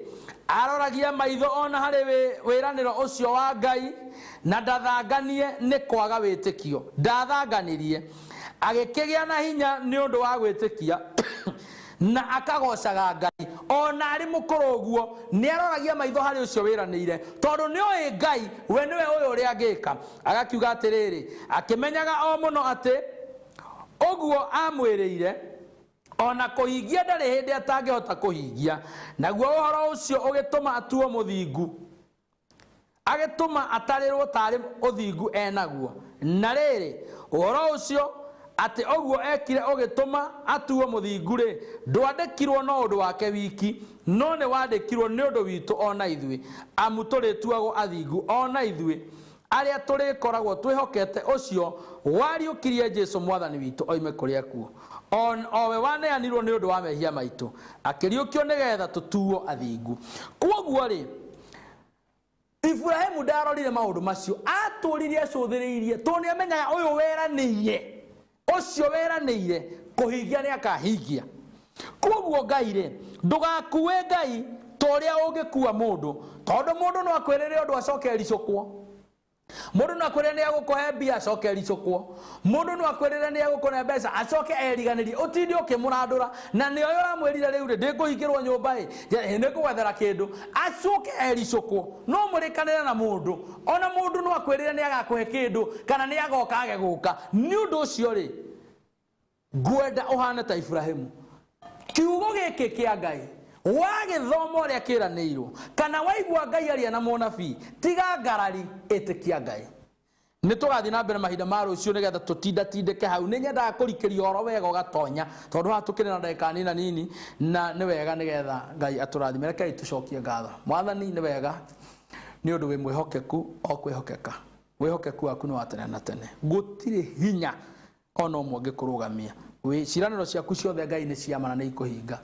A: aroragia maitho ona harĩ wĩranĩro ũcio wa Ngai, na ndathanganie nĩ kwaga wĩtĩkio. Ndathanganirie, agĩkĩgĩa na hinya nĩ ũndũ wa gwĩtĩkia, na akagocaga Ngai. Ona arĩ mũkũrũ ũguo, nĩ aroragia maitho harĩ ũcio wĩranĩire, tondũ nĩ oĩ Ngai we nĩwe ũyũ ũrĩa angĩka. Agakiuga atĩrĩrĩ, akĩmenyaga o mũno atĩ ũguo amwĩrĩire, ona kũhingia ndarĩ hĩndĩ atangĩhota kũhingia. Naguo ũhoro ũcio ũgĩtũma atuo mũthingu, agĩtũma atarĩrwo tarĩ ũthingu enaguo. Na rĩrĩ, ũhoro ũcio atĩ ũguo ekire ũgĩtũma atuo mũthingu rĩ, ndwandĩkirwo no ũndũ wake wiki, no nĩ wandĩkirwo nĩ ũndũ witũ ona ithuĩ, amu tũrĩtuagwo athingu ona ithuĩ arĩa tũrĩkoragwo twĩhokete ũcio wariũkirie Jesu mwathani witũ oime kũrĩ akuũ, owe waneanirwo nĩ ũndũ wa mehia maitũ, akĩriũkio nĩgetha tũtuo athingu. Kwoguo rĩ, Iburahimu ndarorire maũndũ macio, atũrire acũthĩrĩirie, tondũ nĩ amenyaga ũyũ weranĩire, ũcio weranĩire kũhingia nĩ akahingia. Kwoguo Ngai rĩ, ndũgakue Ngai ta ũrĩa ũngĩkua mũndũ, tondũ mũndũ no akwĩrĩre ũndũ acoke ericũkwo. Mũndũ no akwĩrĩre nĩ egũkũhe mbia acoke ericũkwo. Mũndũ no akwĩrĩre nĩ egũkũhe mbeca acoke eriganĩrie, ũtinde ũkĩmũrandũra, na nĩ oĩ ũramwĩrire rĩu rĩ, ndĩkũhingĩrwo nyũmba ĩ, nĩ ngũgwethera kĩndũ, acoke ericũkwo. No mũrĩkanĩre na mũndũ, ona mũndũ no akwĩrĩre nĩ agakũhe kĩndũ kana nĩ agoka age gũka. Nĩ ũndũ ũcio rĩ, ngwenda ũhane ta Iburahimu. Kiugo gĩkĩ kĩa Ngai wagĩthoma ũrĩa kĩranĩirwo, kana waigua Ngai aria na mũnabii, tiga ngarari, ĩtĩkia Ngai. Nĩ tũgathiĩ na mbere mahinda ma rũciũ nĩgetha tũtindatindĩke hau. Nĩ nyendaga kũrikĩria ũhoro wega ũgatonya, tondũ haha tũkĩrĩ na ndagĩka nina nini, na nĩ wega nĩgetha Ngai atũrathime. Rekei tũcokie ngatho. Mwathani, nĩ wega nĩ ũndũ wĩ mwĩhokeku o kwĩhokeka. Wĩhokeku waku nĩ wa tene na tene. Gũtirĩ hinya ona ũmwe ũngĩkũrũgamia. Ciĩranĩro ciaku ciothe Ngai nĩ cia ma na nĩ ikũhinga.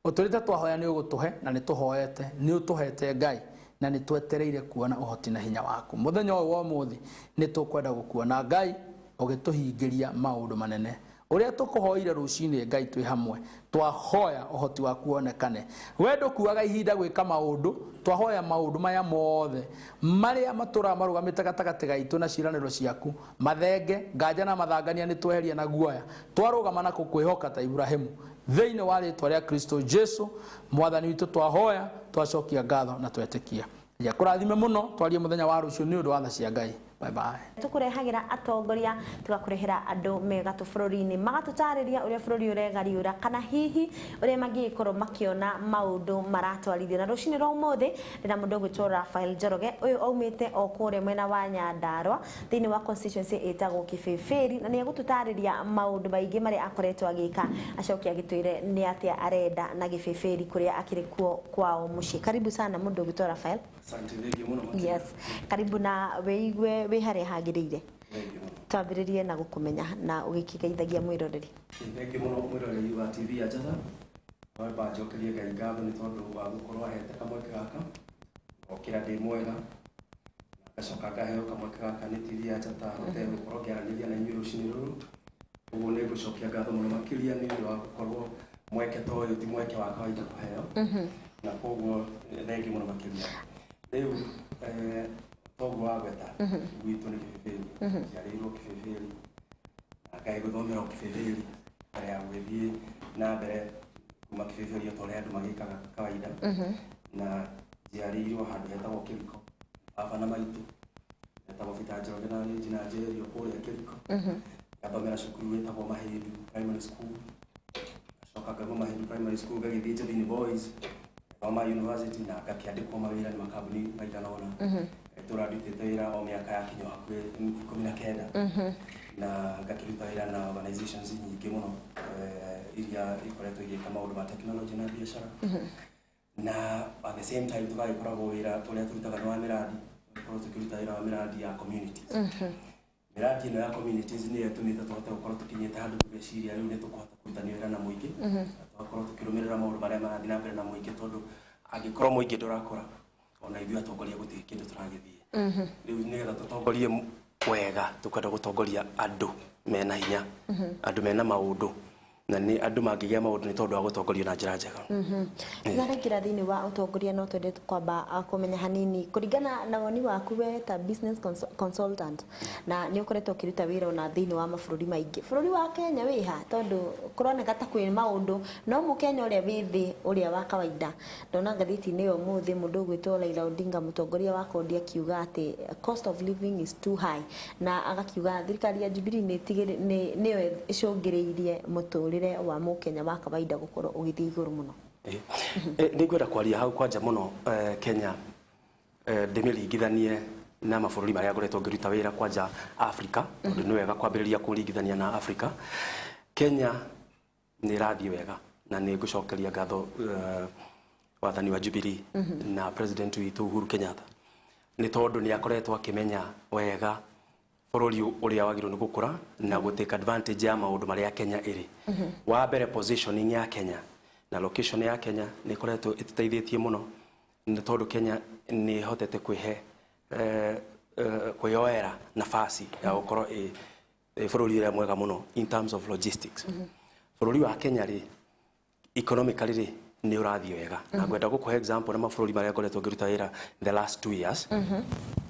A: Ũtũrĩte twahoya nĩ ũgũtũhe, na nĩ tũhoete, nĩ ũtũhete Ngai, na nĩ twetereire kuona ũhoti na hinya waku. Mũthenya ũyũ wa ũmũthĩ nĩ tũkwenda gũkuona Ngai ũgĩtũhingĩria maũndũ manene. Ũrĩa tũkũhoire rũcinĩ Ngai twĩ hamwe, twahoya ũhoti waku wonekane. We ndũkuaga ihinda gwĩka maũndũ, twahoya maũndũ maya mothe marĩa matũraga marũgamĩte gatagatĩ gaitũ na ciĩranĩro ciaku, mathenge, nganja na mathangania nĩ tweheria na guoya, twarũgama na gũkwĩhoka ta Iburahimu. Thĩinĩ wa rĩtwa rĩa Kristo Jesu mwathani witũ twahoya, twacokia ngatho na twetĩkia. Ngai akũrathime mũno, twarie mũthenya wa rũciũ nĩ ũndũ wa tha cia Ngai. Bye bye.
B: Tũkũrehagĩra atongoria, tũgakũrehera andũ me gatũ bũrũri-inĩ, magatũtarĩria ũrĩa bũrũri ũregariũra kana hihi ũrĩa mangĩgĩkorwo makĩona maũndũ maratwarithio. Na rũcinĩ rwa ũmũthĩ ndĩna mũndũ ũgwĩtwo Raphael Njoroge, ũyũ aumĩte o kũrĩa mwena wa Nyandarua thĩinĩ wa constituency ĩtagwo Kĩbĩbĩri, na nĩ egũtũtarĩria maũndũ maingĩ marĩa akoretwo agĩka, acoke agĩtwĩre nĩ atĩa arenda na Gĩbĩbĩri kũrĩa akĩrĩ kuo kwao mũciĩ. Karibu sana, mũndũ ũgwĩtwo Raphael.
C: Asante, thengiũ mũno makĩria.
B: Yes, karibu na wĩigue wĩ harĩa hagĩrĩire.
C: Thengiũ mũno.
B: Twambĩrĩrie na gũkũmenya na ũgĩkĩgeithagia mwĩroreri.
C: Thengiũ mũno, mwĩroreri wa TV ya Njata. Wamba njokerie Ngai ngatho nĩ tondũ wa gũkorwo ahete kamweke gaka ngokĩra ndĩ mwega, na ngacoka ngaheo kamweke gaka nĩ TV ya Njata hote gũkorwo ngĩaranĩria na inyuĩ rũcinĩ rũrũ. Ũguo nĩ ngũcokia ngatho mũno makĩria nĩ ũndũ wa gũkorwo mweke ta ũyũ ti mweke wa kawaida kũheo, na koguo thengiũ mũno makĩria. Rĩu toguo wagweta, gwitũ nĩ Kĩbĩbĩri, njiarĩirwo Kĩbĩbĩri na ngai gũthomera o Kĩbĩbĩri mbere ya gũgĩthiĩ na mbere kuma Kĩbĩbĩri o ta ũrĩa andũ magĩkaga kawaida. Na njiarĩirwo handũ hetagwo Kĩriko, baba na maitũ etagwo Peter Njoroge na Regina Njeri o kũrĩa Kĩriko. Ngathomera cukuru wĩtagwo Mahĩndu Primary School, ngacoka ngauma Mahĩndu Primary School ngagĩthiĩ Njethini Boys, ngathoma university na ngakĩandĩkwo mawĩra nĩ makambuni maigana ũna. Tũra ndutĩte wĩra o mĩaka ya kinya hakuhĩ 19, na ngakĩruta wĩra na organizations nyingĩ mũno iria ikoretwo igĩka maũndũ ma technology na biacara, na at the same time tũgagĩkoragwo wĩra ũrĩa tũrutaga nĩ wa mĩrandi, tũgakorwo tũkĩruta wĩra wa mĩrandi ya communities. Mĩrandi ĩno ya communities nĩyo ĩtũmĩte tũhote gũkorwo tũkinyĩte handũ tũgeciria rĩu nĩ tũkũhota kũrutania wĩra na mũingĩ, na tũgakorwo tũkĩrũmĩrĩra maũndũ marĩa marathiĩ na mbere na mũingĩ, tondũ angĩkorwo mũingĩ ndũrakũra, ona ithuĩ atongoria gũtirĩ kĩndũ tũragĩthiĩ. Rĩu nĩgetha tũtongorie wega, tũkwenda gũtongoria andũ mena hinya, andũ mena maũndũ, na nĩ andũ mangĩgĩa maũndũ nĩ tondũ wa gũtongorio na njĩra njega.
B: Tũtaraingĩra thĩinĩ wa ũtongoria, no twende kwamba kũmenya hanini kũringana na woni waku we ta business consultant, na nĩ ũkoretwo ũkĩruta wĩra ona thĩinĩ wa mabũrũri maingĩ. Bũrũri wa Kenya wĩha? Tondũ kũroneka ta kwĩ maũndũ no mũkenya ũrĩa wĩ thĩ, ũrĩa wa kawaida. Ndona ngathĩti-inĩ ya ũmũthĩ mũndũ ũgwĩtwo Raila Odinga, mũtongoria wa CORD, akiuga atĩ cost of living is too high, na agakiuga thirikari ya Jubilee nĩyo ĩcũngĩrĩirie mũtũrĩre wa mũkenya wa kawaida gũkorwo ũgĩthiĩ igũrũ mũno.
C: Nĩ ngwenda kwaria hau kwanja mũno Kenya, ndĩmĩringithanie na mabũrũri marĩa ngoretwo ngĩruta wĩra kwanja Africa, tondũ nĩ wega kwambĩrĩria kũringithania na Africa. Kenya nĩ ĩrathiĩ wega, na nĩ ngũcokeria ngatho wathani wa Jubilee na president witũ Uhuru Kenyatta, nĩ tondũ nĩ akoretwo akĩmenya wega bũrũri ũrĩa wagĩrĩirwo nĩ gũkũra na gũ take advantage ya maũndũ marĩa Kenya ĩrĩ. Wa mbere, positioning ya Kenya na location ya Kenya nĩ ĩkoretwo ĩtũteithĩtie mũno, nĩ tondũ Kenya nĩ ĩhotete kwĩhe kwĩyoera nafasi ya gũkorwo ĩ bũrũri ũrĩa mwega mũno in terms of logistics. Bũrũri wa Kenya rĩ, economically rĩ, nĩ ũrathiĩ wega, na ngwenda gũkũhe example na mabũrũri marĩa ngoretwo ngĩruta wĩra the last 2 years.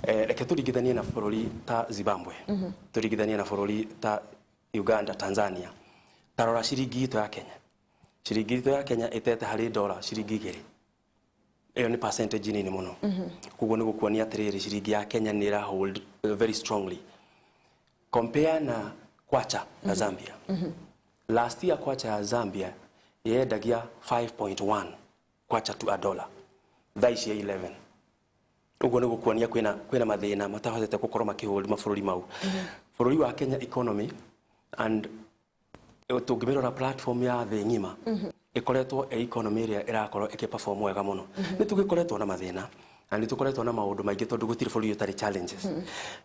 C: Reke tũringithanie na bũrũri ta Zimbabwe, tũringithanie na bũrũri ta Uganda, Tanzania. Tarora ciringi itũ ya Kenya. Ciringi itũ ya Kenya ĩtete harĩ dola ciringi 2. Ĩyo nĩ percentage nini mũno. Koguo nĩ gũkuonia atĩrĩrĩ, ciringi ya Kenya nĩ ĩra hold very strongly. Compare na kwacha ya Zambia. Last year kwacha ya Zambia yendagia 5.1 kwacha to a dollar, thaa ici 11. Ũguo nĩ gũkuonia kwĩna mathĩna matahotete gũkorwo makĩhold mabũrũri mau. Bũrũri wa Kenya economy and tũngĩmĩrora platform ya thĩ ng'ima, ĩkoretwo ĩ economy ĩrĩa ĩrakorwo ĩkĩ-perform wega mũno. Nĩ tũgĩkoretwo na mathĩna na nĩ tũkoretwo na maũndũ maingĩ, tondũ gũtirĩ bũrũri ũtarĩ challenges,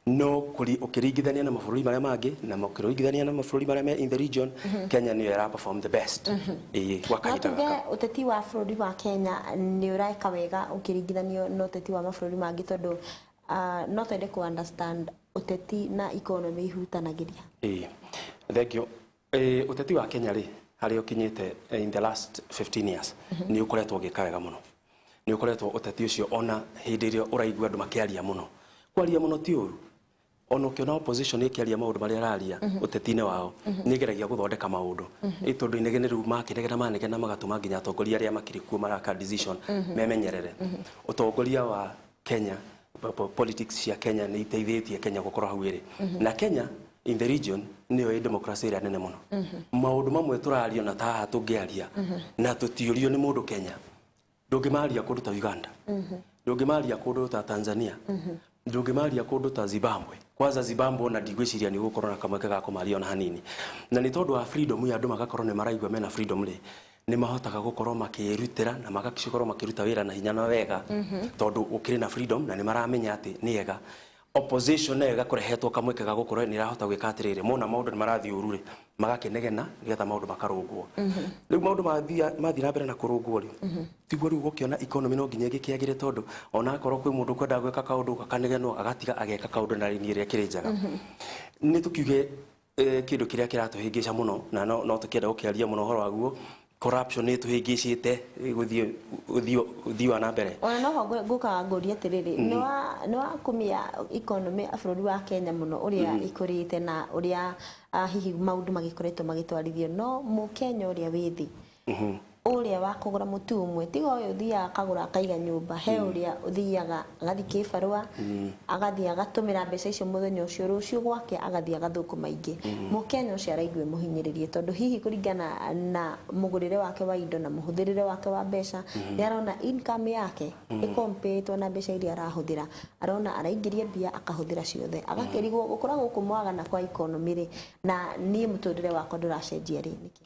C: no ũkĩringithania na mabũrũri marĩa mangĩ na ũkĩringithania na mabũrũri marĩa me in the region, Kenya nĩyo ĩra perform the best, ĩĩ, gwa
B: No
C: kahinda
B: tuge
C: gaka.
B: Ũteti wa bũrũri wa Kenya nĩ ũreka wega ũkĩringithanio na ũteti wa mabũrũri mangĩ, tondũ no twende kũ understand ũteti na economy ihutanagĩria.
C: Ĩĩ, thank you. Ĩĩ, ũteti wa Kenya rĩ, harĩa ũkinyĩte in the last 15 years nĩ ũkoretwo ũgĩka wega mũno. Nĩ ũkoretwo ũteti ũcio, ona hĩndĩ ĩrĩa ũraigua andũ makĩaria mũno, kwaria mũno ti ũru. Ona ũkĩona opposition ĩkĩaria maũndũ marĩa ĩraria ũteti-inĩ wao, nĩ ĩgeragia gũthondeka maũndũ, ĩ tondũ inegene rĩu makĩnegena manegena magatũma nginya atongoria arĩa makĩrĩ kuo maraka decision memenyerere. Ũtongoria wa Kenya Politics cia Kenya nĩ iteithĩtie Kenya gũkorwo hau ĩrĩ, na Kenya in the region nĩyo ĩ democracy ĩrĩa nene mũno. Maũndũ mamwe tũrario na taha tũngĩaria na tũtiũrio nĩ mũndũ Kenya, ndũngĩmaria kũndũ ta Uganda, ndũngĩmaria kũndũ ta Tanzania, ndũngĩmaria kũndũ ta Zimbabwe. Kwanza Zimbabwe ona ndigwĩciria nĩ ũgũkorwo na kamweke ga kũmaria ona hanini. Na nĩ tondũ wa freedom ya andũ, magakorwo nĩ maraigua mena freedom rĩ, nĩ mahotaga gũkorwo makĩrutĩra na magakorwo makĩruta wĩra na hinya na wega, tondũ gũkĩrĩ na freedom na nĩ maramenya atĩ nĩ ega. Opposition nayo ĩgakũrehetwo kamweke ga gũkorwo nĩ ĩrahota gwĩka atĩrĩrĩ, mona maũndũ nĩ marathiĩ ũru rĩ, magakĩnegena nĩgetha maũndũ makarũngwo. Rĩu maũndũ mathiĩ na mbere na kũrũngwo rĩ, tiguo rĩu gũkĩona economy no nginya ĩgĩkĩagĩre, tondũ ona akorwo kwĩ mũndũ ũkwendaga gwĩka kaũndũ, gakanegenwo, agatiga ageka kaũndũ na raini ĩrĩa ĩkĩrĩ njega. Nĩ tũkiuge kĩndũ kĩrĩa kĩratũhĩngĩca mũno na no tũkĩenda gũkĩaria mũno ũhoro waguo, corruption nĩ ĩtũhĩngĩcĩte gũthiĩ ũthii wa na mbere.
B: Ona noho ngũkaga ngũrie atĩrĩrĩ, nĩ wa kumia economy ya bũrũri wa Kenya mũno ũrĩa ĩkũrĩte na ũrĩa hihi maũndũ magĩkoretwo magĩtwarithio, no mũkenya ũrĩa wĩ thĩ, ũrĩa wa kũgũra mũtu ũmwe, tiga ũyũ ũthiaga akagũra akaiga nyũmba, he ũrĩa ũthiaga agathiĩ kĩbarũa, agathiĩ agatũmĩra mbeca icio mũthenya ũcio, rũciũ gwake agathiĩ agathũkũma ingĩ, mũkenya ũcio araigua mũhinyĩrĩrie, tondũ hihi kũringana na mũgũrĩre wake wa indo na mũhũthĩrĩre wake wa mbeca, nĩ arona income yake ĩkompĩtwo na mbeca iria arahũthĩra, arona araingĩria mbia akahũthĩra ciothe, agakĩrigwo gũkũra gũkũ mwagana kwa economy rĩ, na niĩ mũtũrĩre wakwa ndũracenjia rĩ, nĩkĩ?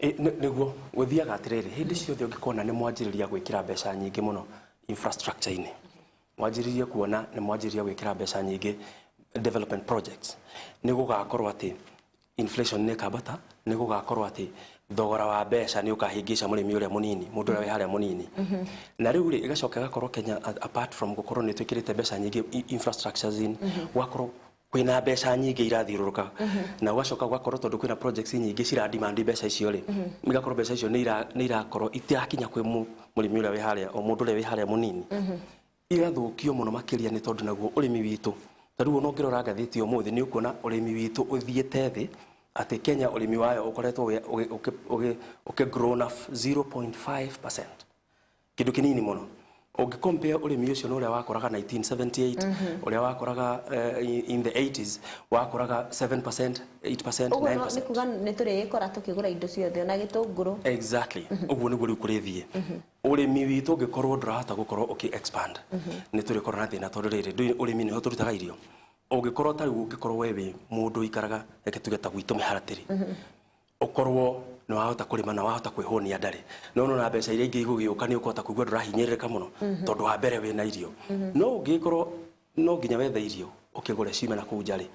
C: Nĩguo gũthiaga atĩrĩrĩ, hĩndĩ ciothe ũngĩkona nĩ mwanjĩrĩria gwĩkĩra mbeca nyingĩ mũno infrastructure-inĩ, mwanjĩrĩrie kuona nĩ mwanjĩrĩria gwĩkĩra mbeca nyingĩ development projects, nĩ gũgakorwo atĩ inflation nĩ ĩkambata, nĩ gũgakorwo atĩ thogora wa mbeca nĩ ũkahĩngĩca mũrĩmi ũrĩa mũnini, mũndũ ũrĩa wĩ harĩa mũnini. Na rĩu rĩ, ĩgacoka ĩgakorwo Kenya, apart from gũkorwo nĩ twĩkĩrĩte mbeca nyingĩ infrastructures in, gũgakorwo kwĩna mbeca nyingĩ irathiũrũrũka, na ũgacoka ũgakorwo tondũ kwĩna projects nyingĩ cira demand mbeca icio rĩ, igakorwo mbeca icio nĩ irakorwo itirakinya kwĩ mũrĩmi ũrĩa wĩ harĩa, o mũndũ ũrĩa wĩ harĩa mũnini, igathũkio mũno makĩria, nĩ tondũ naguo ũrĩmi witũ, ta rĩu ona ũngĩrora ngathĩti ũmũthĩ, nĩ ũkuona ũrĩmi witũ ũthiĩte thĩ, atĩ Kenya ũrĩmi wayo ũkoretwo ũkĩ grow na 0.5%, kĩndũ kĩnini mũno ũngĩ compare ũrĩmi ũcio na ũrĩa wakoraga 1978, ũrĩa wakoraga in the 80s, wakoraga 7%, 8%,
B: Ũguo no
C: 9%.
B: Nĩ kuga nĩ tũrĩgĩkora tũkĩgũra indo ciothe ona gĩtũngũrũ.
C: Exactly, ũguo nĩguo rĩu kũrĩthiĩ. Ũrĩmi witũ ũngĩkorwo ndũrahota gũkorwo ũkĩ expand, nĩ tũrĩkorwo na thĩna, tondũ rĩrĩ ũrĩmi nĩho tũrutaga irio. Ũngĩkorwo ta rĩu, ũngĩkorwo we wĩ mũndũ ũikaraga, reke tuge ta gwitũ mĩharatĩrĩ, ũkorwo nĩ wahota kũrĩma na wahota kwĩhũnia ndarĩ, no nona mbeca iria ingĩ igũgĩũka, nĩ ũkũhota kũigua ndũrahinyĩrĩrĩka mũno, tondũ wa mbere wĩna irio. No ũngĩkorwo no nginya wethe irio ũkĩgũre ciume na kũu nja rĩ,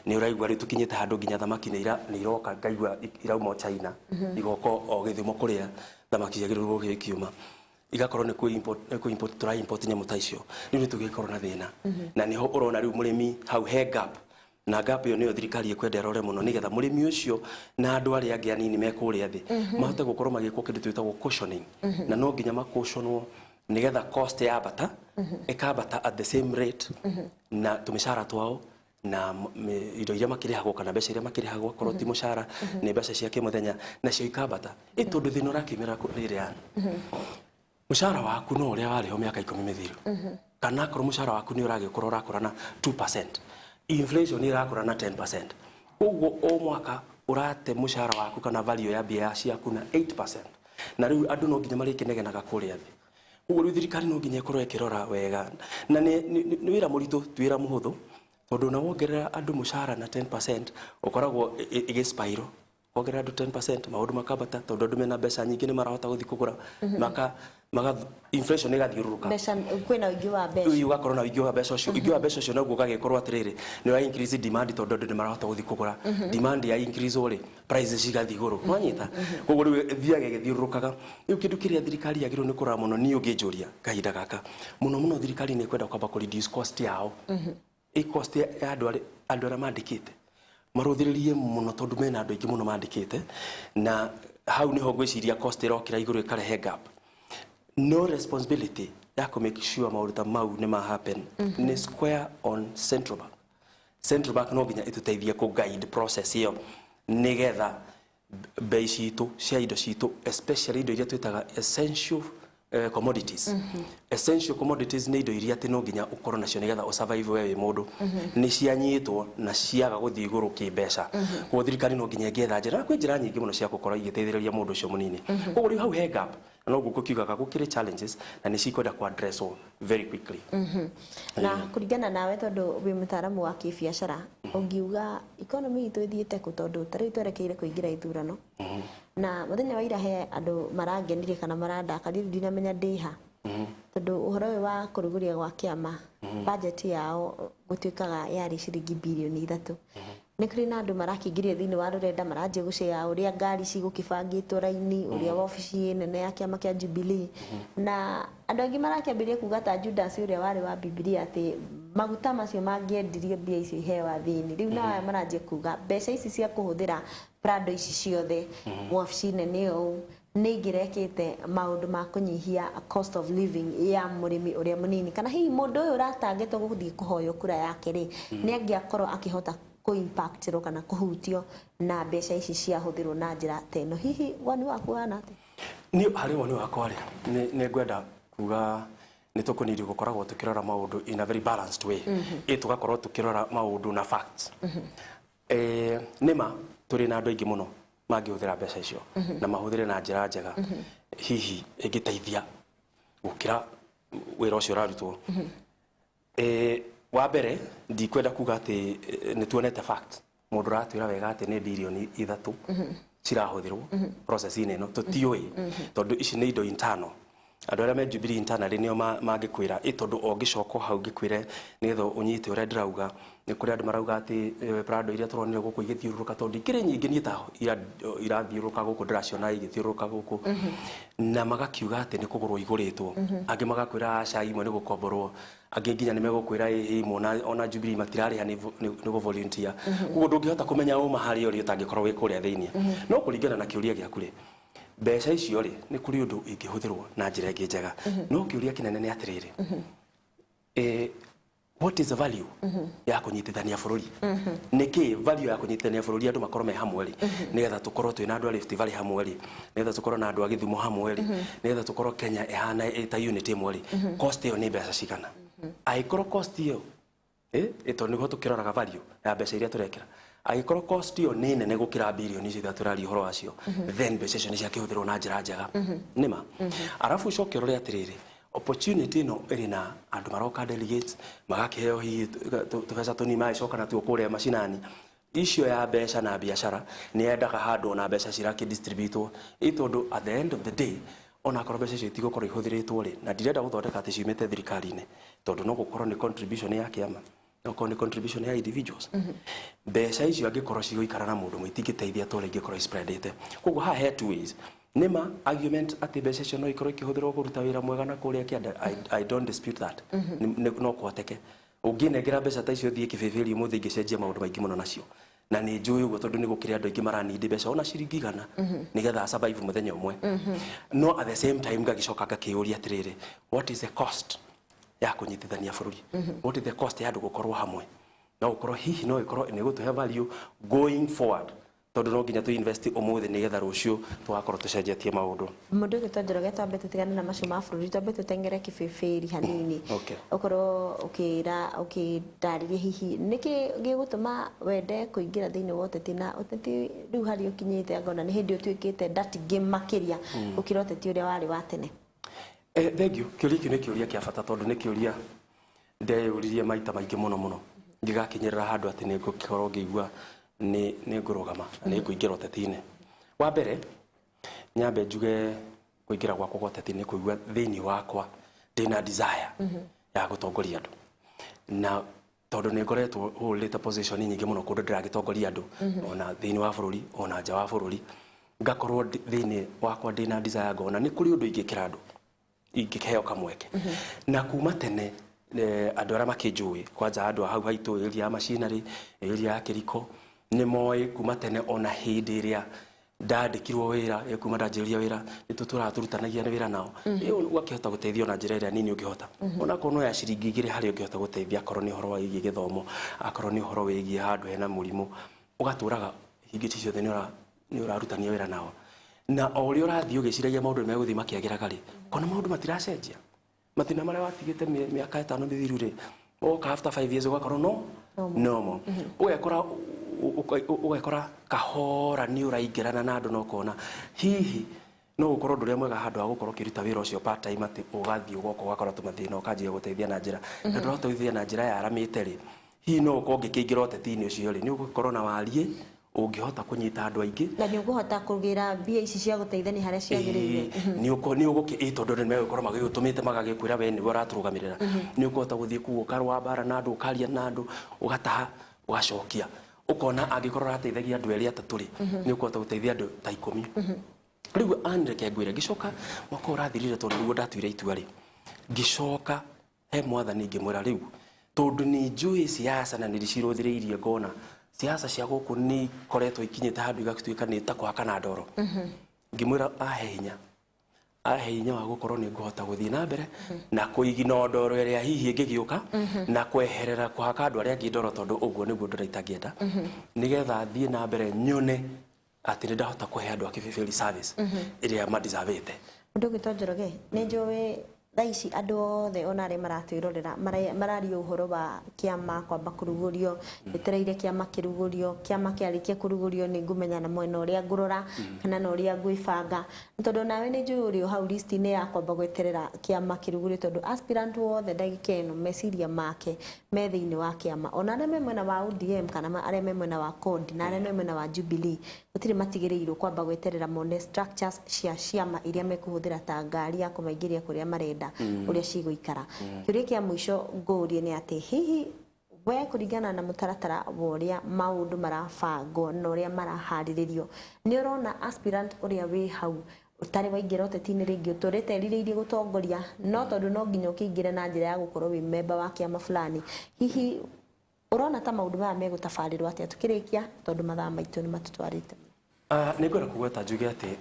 C: nĩ ũraigua rĩu tũkinyĩte handũ nginya thamaki nĩ iroka, ngaigua irauma o China, igoka o Gĩthumo kũrĩa thamaki ciagĩrĩirwo gũkorwo ikiuma, igakorwo nĩ kũ import, tũra import nyamũ ta icio. Rĩu nĩ tũgĩkorwo na thĩna, na nĩho ũrona rĩu mũrĩmi hau he gap, na gap ĩyo nĩyo thirikari ĩkwenda ĩrore mũno, nĩgetha mũrĩmi ũcio na andũ arĩa angĩ anini me kũrĩa thĩ mahote gũkorwo magĩkwo kĩndũ twĩtagwo cushioning. Na no nginya macushionwo nĩgetha cost yambata, ĩkambata at the same rate na tũmĩcara twao na indo iria makĩrĩhagwo kana mbeca iria makĩrĩhagwo, akorwo ti mũcara nĩ mbeca cia kĩmũthenya, nacio ikambata. Ĩ tondũ thĩna ũrakiumĩra rĩrĩ, yani mũcara waku no ũrĩa warĩ ho mĩaka 10 mĩthiru, kana akorwo mũcara waku nĩ ũragĩkorwo ũrakũra na 2%, inflation nĩ ĩrakũra na 10%, koguo o mwaka ũrate mũcara waku kana value ya mbia ciaku na 8%. Na rĩu andũ no nginya marĩkĩnegenaga kũrĩa thĩ. Koguo rĩu thirikari no nginya ĩkorwo ĩkĩrora wega, na nĩ wĩra mũritũ, ti wĩra mũhũthũ, tondũ na wongerera andũ mũcara na 10%, ũkoragwo ĩgĩ spiral. Wongerera andũ 10%, maũndũ makambata, tondũ andũ mena mbeca nyingĩ nĩ marahota gũthiĩ kũgũra, maka inflation ĩgathiũrũrũka.
B: Mbeca, kwĩna ũingĩ wa mbeca.
C: Rĩu ũgakorwo na ũingĩ wa mbeca ũcio. Ũingĩ wa mbeca ũcio naguo ũgagĩkorwo atĩrĩrĩ, nĩ ũra increase demand, tondũ andũ nĩ marahota gũthiĩ kũgũra. Demand ya increase rĩ, prices cigathiĩ igũrũ, wanyita? Koguo rĩu ĩthiaga ĩgĩthiũrũrũkaga. Rĩu kĩndũ kĩrĩa thirikari yagĩrĩirwo nĩ kũrora mũno, niĩ ũngĩnjũria kahinda gaka mũno mũno, thirikari nĩ ĩkwenda kwamba kũ reduce cost yao, ĩ cost ya andũ arĩa mandĩkĩte, marũthĩrĩrie mũno, tondũ mena andũ aingĩ mũno mandĩkĩte, na hau nĩho ngwĩciria cost ĩrokĩra igũrũ, ĩkarehe gap. No responsibility ya kũ make sure maũndũ ta mau nĩ ma happen nĩ square on central bank. Central bank no nginya ĩtũteithie kũ guide process ĩyo, nĩgetha bei citũ cia indo citũ, especially indo iria twĩtaga essential commodities, essential commodities, nĩ indo iria atĩ no nginya ũkorwo nacio nĩgetha ũsurvive we wĩ mũndũ, nĩ cianyitwo na ciaga gũthiĩ igũrũ kĩmbeca. Koguo thirikari no nginya ĩngĩetha njĩra, na kwĩ njĩra nyingĩ mũno cia gũkorwo igĩteithĩrĩria mũndũ ũcio mũnini. Koguo rĩu hau he gap, na noguo ngũkiugaga gũkĩrĩ challenges na nĩ cikwenda ku addresswo very quickly.
B: Na kũringana nawe, tondũ wĩ mũtaaramu wa kĩbiacara, ũngiuga economy itũ ĩthiĩte kũ? Tondũ ta rĩu twerekeire kũingĩra ithurano, na mũthenya wa ira he andũ marangenirie kana marandakaria, rĩu ndinamenya ndĩha, tondũ ũhoro ũyũ wa kũrugũria gwa kĩama, budget yao gũtuĩkaga yarĩ ciringi birioni 3. Nĩ kũrĩ na andũ marakĩingĩria thĩinĩ wa rũrenda, maranjia gũcea ũrĩa ngari cigũkĩbangĩtwo raini, ũrĩa wabici ĩ nene ya kĩama kĩa Jubilee, na andũ aingĩ marakĩambĩrĩria kuga ta Judas ũrĩa warĩ wa Bibilia, atĩ maguta macio mangĩendirio, mbia icio iheo athĩni. Rĩu nao aya maranjia kuga mbeca ici cia kũhũthĩra Prado ici ciothe wabici nene ũũ nĩ ingĩrekĩte maũndũ ma kũnyihia cost of living ya mũrĩmi ũrĩa mũnini, kana hihi mũndũ ũyũ ũratangĩtwo gũthiĩ kũhoywo kura yake rĩ, nĩ angĩakorwo akĩhota kũ-impactĩrwo kana kũhutio na mbeca ici ciahũthĩrwo na njĩra ta ĩno. Hihi woni waku ũhana atĩa?
C: Niĩ harĩ woni wakwa rĩ, nĩ ngwenda kuga nĩ tũkũniri gũkoragwo tũkĩrora maũndũ in a very balanced way, ĩ tũgakorwo tũkĩrora maũndũ na facts. Nĩma tũrĩ na andũ aingĩ mũno mangĩhũthĩra mbeca icio na mahũthĩre na njĩra njega, hihi ĩngĩteithia gũkĩra wĩra ũcio ũrarutwo. Wa mbere, ndikwenda kuga atĩ nĩ tuonete fact mũndũ ũratwĩra wega atĩ nĩ birioni 3 cirahũthĩrwo process-inĩ ĩno. Tũtiũĩ, tondũ ici nĩ indo internal. Andũ arĩa me Jubilee internally nĩo mangĩkwĩra ĩ, tondũ ũngĩcoka hau ngĩkwĩre nĩgetha ũnyite ũrĩa ndĩrauga, nĩ kũrĩ andũ marauga atĩ Prado iria tũronire gũkũ igĩthiũrũrũka, tondũ ikĩrĩ nyingĩ, niĩ ta irathiũrũrũka gũkũ ndĩraciona igĩthiũrũrũka gũkũ, na magakiuga atĩ nĩ kũgũrwo igũrĩtwo. Angĩ magakwĩra aca, imwe nĩ gũkomborwo. Angĩ nginya nĩ megũkwĩra ĩ imwe ona Jubilee matirarĩha, nĩ gũ volunteer. Koguo ndũngĩhota kũmenya ũma harĩa ũrĩ ũtangĩkorwo wĩ kũrĩa thĩinĩ. No kũringana na kĩũria gĩaku rĩ, mbeca icio rĩ, nĩ kũrĩ ũndũ ingĩhũthĩrwo na njĩra ĩngĩ njega. No kĩũria kĩnene nĩ atĩrĩrĩ, what is the value ya kũnyitithania bũrũri? Nĩ kĩ value ya kũnyitithania bũrũri, andũ makorwo me hamwe rĩ, nĩgetha tũkorwo twĩna andũ a Rift Valley hamwe rĩ, nĩgetha tũkorwo na andũ a Gĩthumo hamwe rĩ, nĩgetha tũkorwo Kenya ĩhana ĩta unit ĩmwe rĩ? Cost ĩyo nĩ mbeca cigana? Angĩkorwo cost ĩyo tondũ nĩguo tũkĩroraga value ya mbeca iria tũrekĩra, angĩkorwo cost ĩyo nĩ nene gũkĩra birioni icio ithatũ tũraria ũhoro wacio, then mbeca icio nĩ ciakĩhũthĩrwo na njĩra njega nĩma. Arabu ũcoke ũrore atĩrĩrĩ, opportunity ĩno ĩrĩ na andũ maroka delegates magakĩheo hihi tũbeca tũnini, magĩcoka natuo kũrĩa macinani. Icio ya mbeca na biacara nĩ yendaga handũ ona mbeca cirakĩdistributwo ĩ, tondũ at the end of the day, onakorwo mbeca icio itigũkorwo ihũthĩrĩtwo rĩ, na ndirenda gũthondeka atĩ ciumĩte thirikari-inĩ, tondũ no gũkorwo nĩ contribution ya kĩama, no gũkorwo nĩ contribution ya individuals, mbeca icio angĩkorwo cigũikara na mũndũ ũmwe, itingĩteithia ta ũrĩa ingĩkorwo spreadĩte. Koguo haha he two ways. Nĩma argument atĩ mbeca icio no ikorwo ikĩhũthĩrwo kũruta wĩra mwega na kũrĩa kĩanda, I don't dispute that. No kũhoteke ũngĩnengera mbeca ta icio thiĩ kĩbĩbĩri ũmũthĩ, ingĩcenjia maũndũ maingĩ mũno nacio, na nĩ njũĩ ũguo, tondũ nĩ gũkĩrĩ andũ aingĩ maranindi mbeca ona ciringi 100 nĩgetha survive mũthenya ũmwe. No at the same time ngagĩcoka ngakĩũria atĩrĩrĩ, what is the cost ya kũnyitithania bũrũri? What is the cost ya andũ gũkorwo hamwe? No gũkorwo hihi no ĩkorwo nĩ gũtũhe value going forward, tondũ no nginya tũ invest ũmũthĩ nĩgetha rũciũ tũgakorwo tũcenjetie maũndũ.
B: Mũndũ ũgĩtwo Njoroge, twambe tũtigane na macio ma bũrũri, twambe tũtengere kĩbĩbĩri hanini. Ũkorwo ũkĩra ũkĩndarĩria hihi nĩkĩ gĩgũtũma wende kũingĩra thĩinĩ wa ũteti, na ũteti rĩu harĩa ũkinyĩte, ngona nĩ hĩndĩ ũtuĩkĩte dirty game makĩria gũkĩra ũteti ũrĩa warĩ wa tene.
C: Thank you. Kĩũria kĩu nĩ kĩũria kĩa bata, tondũ nĩ kĩũria ndeyũririe maita maingĩ mũno mũno ngĩgakinyĩrĩra handũ atĩ nĩ ngũkorwo ngĩigua nĩ ngũrũgama na nĩ ngũingĩra ũteti-inĩ. Wa mbere, nyambe njuge kũingĩra gwakwa kwa ũteti nĩ kũigua thĩinĩ wakwa ndĩna desire ya gũtongoria andũ, na tondũ nĩ ngoretwo hũrĩte position nyingĩ mũno kũndũ ndĩragĩtongoria andũ, ona thĩinĩ wa bũrũri ona nja wa bũrũri, ngakorwo thĩinĩ wakwa ndĩna desire, ngona nĩ kũrĩ ũndũ ingĩkĩra andũ ingĩkĩheo kamweke. Na kuma tene, andũ arĩa makĩnjũĩ, kwanja andũ a hau haitũ, area ya machinery, area ya Kĩriko, nĩ moĩ kuma tene, ona hĩndĩ ĩrĩa ndandĩkirwo wĩra, kuma ndanjĩrĩria wĩra, nĩ tũtũraga tũrutanagia wĩra nao. Ũgakĩhota gũteithia ona njĩra ĩrĩa nini ũngĩhota, onakorwo no ya ciringi 2 harĩa ũngĩhota gũteithia, akorwo nĩ ũhoro wĩgiĩ gĩthomo, akorwo nĩ ũhoro wĩgiĩ handũ hena mũrimũ, ũgatũraga hingĩti ciothe nĩ ũrarutania wĩra nao. Na o ũrĩa ũrathiĩ ũgĩciragia maũndũ nĩ megũthiĩ makĩagĩraga rĩ, kona maũndũ matiracenjia. Mathĩna marĩa watigĩte mĩaka 5 mĩthiru rĩ, woka after 5 years ũgakorwo no normal. Ũgekora ũgekora kahora nĩ ũraingĩrana na andũ na ũkona hihi no gũkorwo ũndũ ũrĩa mwega handũ ha gũkorwo ũkĩruta wĩra ũcio part time, atĩ ũgathiĩ ũgoka ũgakora tũmathĩna, ũkanjia gũteithia na njĩra na ndũrahota gũteithia na njĩra yaramĩte rĩ, hihi no ũkorwo ũngĩkĩingĩra ũteti-inĩ ũcio rĩ, nĩ ũgũkorwo na wariĩ ũngĩhota kũnyita andũ aingĩ.
B: Na nĩ ũkũhota kũgĩra mbia ici cia gũteithania harĩa ciagĩrĩire.
C: Nĩ ũgũkĩ ĩ tondũ andũ nĩ megũkorwo magĩgũtũmĩte, magagĩkwĩra we nĩwe ũratũrũgamĩrĩra. Nĩ ũkũhota gũthiĩ kũu ũkarũa mbara na andũ, ũkaria na andũ, ũgataha, ũgacokia, ũkona angĩkorwo ũrateithagia andũ erĩ atatũ rĩ, nĩ ũkũhota gũteithia andũ ta 10. Rĩu anĩ reke ngwĩre, ngĩcoka mwaka ũyũ ũrathirire, tondũ nĩguo ndatuire itua rĩ, ngĩcoka he Mwathani ngĩmwĩra rĩu tondũ nĩ njũĩ siasa na nĩ ndĩcirũthĩrĩirie, ngona siasa cia gũkũ nĩ ikoretwo ikinyĩte handũ igatuĩka nĩ ta kũhakana ndoro. Ngĩmwĩra ahe hinya wa gũkorwo nĩ ngũhota gũthiĩ na mbere na kũigina ndoro ĩrĩa hihi ĩngĩgĩũka na kweherera kũhaka andũ arĩa angĩ ndoro, tondũ ũguo nĩguo ndũra itangĩenda, nĩgetha thiĩ na mbere nyone atĩ nĩ ndahota kũhe andũ a Kĩbĩbĩri service ĩrĩa madeservĩte.
B: Mũndũ ũgwĩtwo Njoroge, nĩ njũĩ thaa ici andũ othe ona arĩa maratwĩrorera mararia ũhoro wa kĩama kwamba kũrugũrio. Etereire kĩama kĩrugũrio, kĩama kĩarĩkia kũrugũrio nĩ ngũmenya na mwena ũrĩa ngũrora kana na ũrĩa ngwĩbanga, nĩ tondũ nawe nĩ njũĩ ũrĩ o hau list-inĩ ya kwamba gweterera kĩama kĩrugũrio, tondũ aspirant wothe ndagĩka ĩno meciria make me thĩinĩ wa kĩama, ona arĩa me mwena wa ODM kana arĩa me mwena wa CORD na arĩa me mwena wa Jubilee, gũtirĩ matigĩrĩirwo kwamba gweterera mone structures cia ciama iria mekũhũthĩra ta ngari ya kũmaingĩria kũrĩa marenda ũrĩa cigũikara. Kĩũria kĩa mũico ngũrie nĩ atĩ hihi we, kũringana na mũtaratara wa ũrĩa maũndũ marabangwo na ũrĩa maraharĩrĩrio, nĩ ũrona aspirant ũrĩa wĩ hau ũtarĩ waingĩra ũteti-inĩ rĩngĩ, ũtũrĩte erirĩirie gũtongoria, no tondũ no nginya ũkĩingĩre na njĩra ya gũkorwo wĩ memba wa kĩama fulani, hihi ũrona ta maũndũ maya megũtabarĩrwo atĩa tukĩrĩkia, tondũ mathaa maitũ nĩ matũtwarĩte?
C: Nĩ ngwenda kũgweta njuge atĩ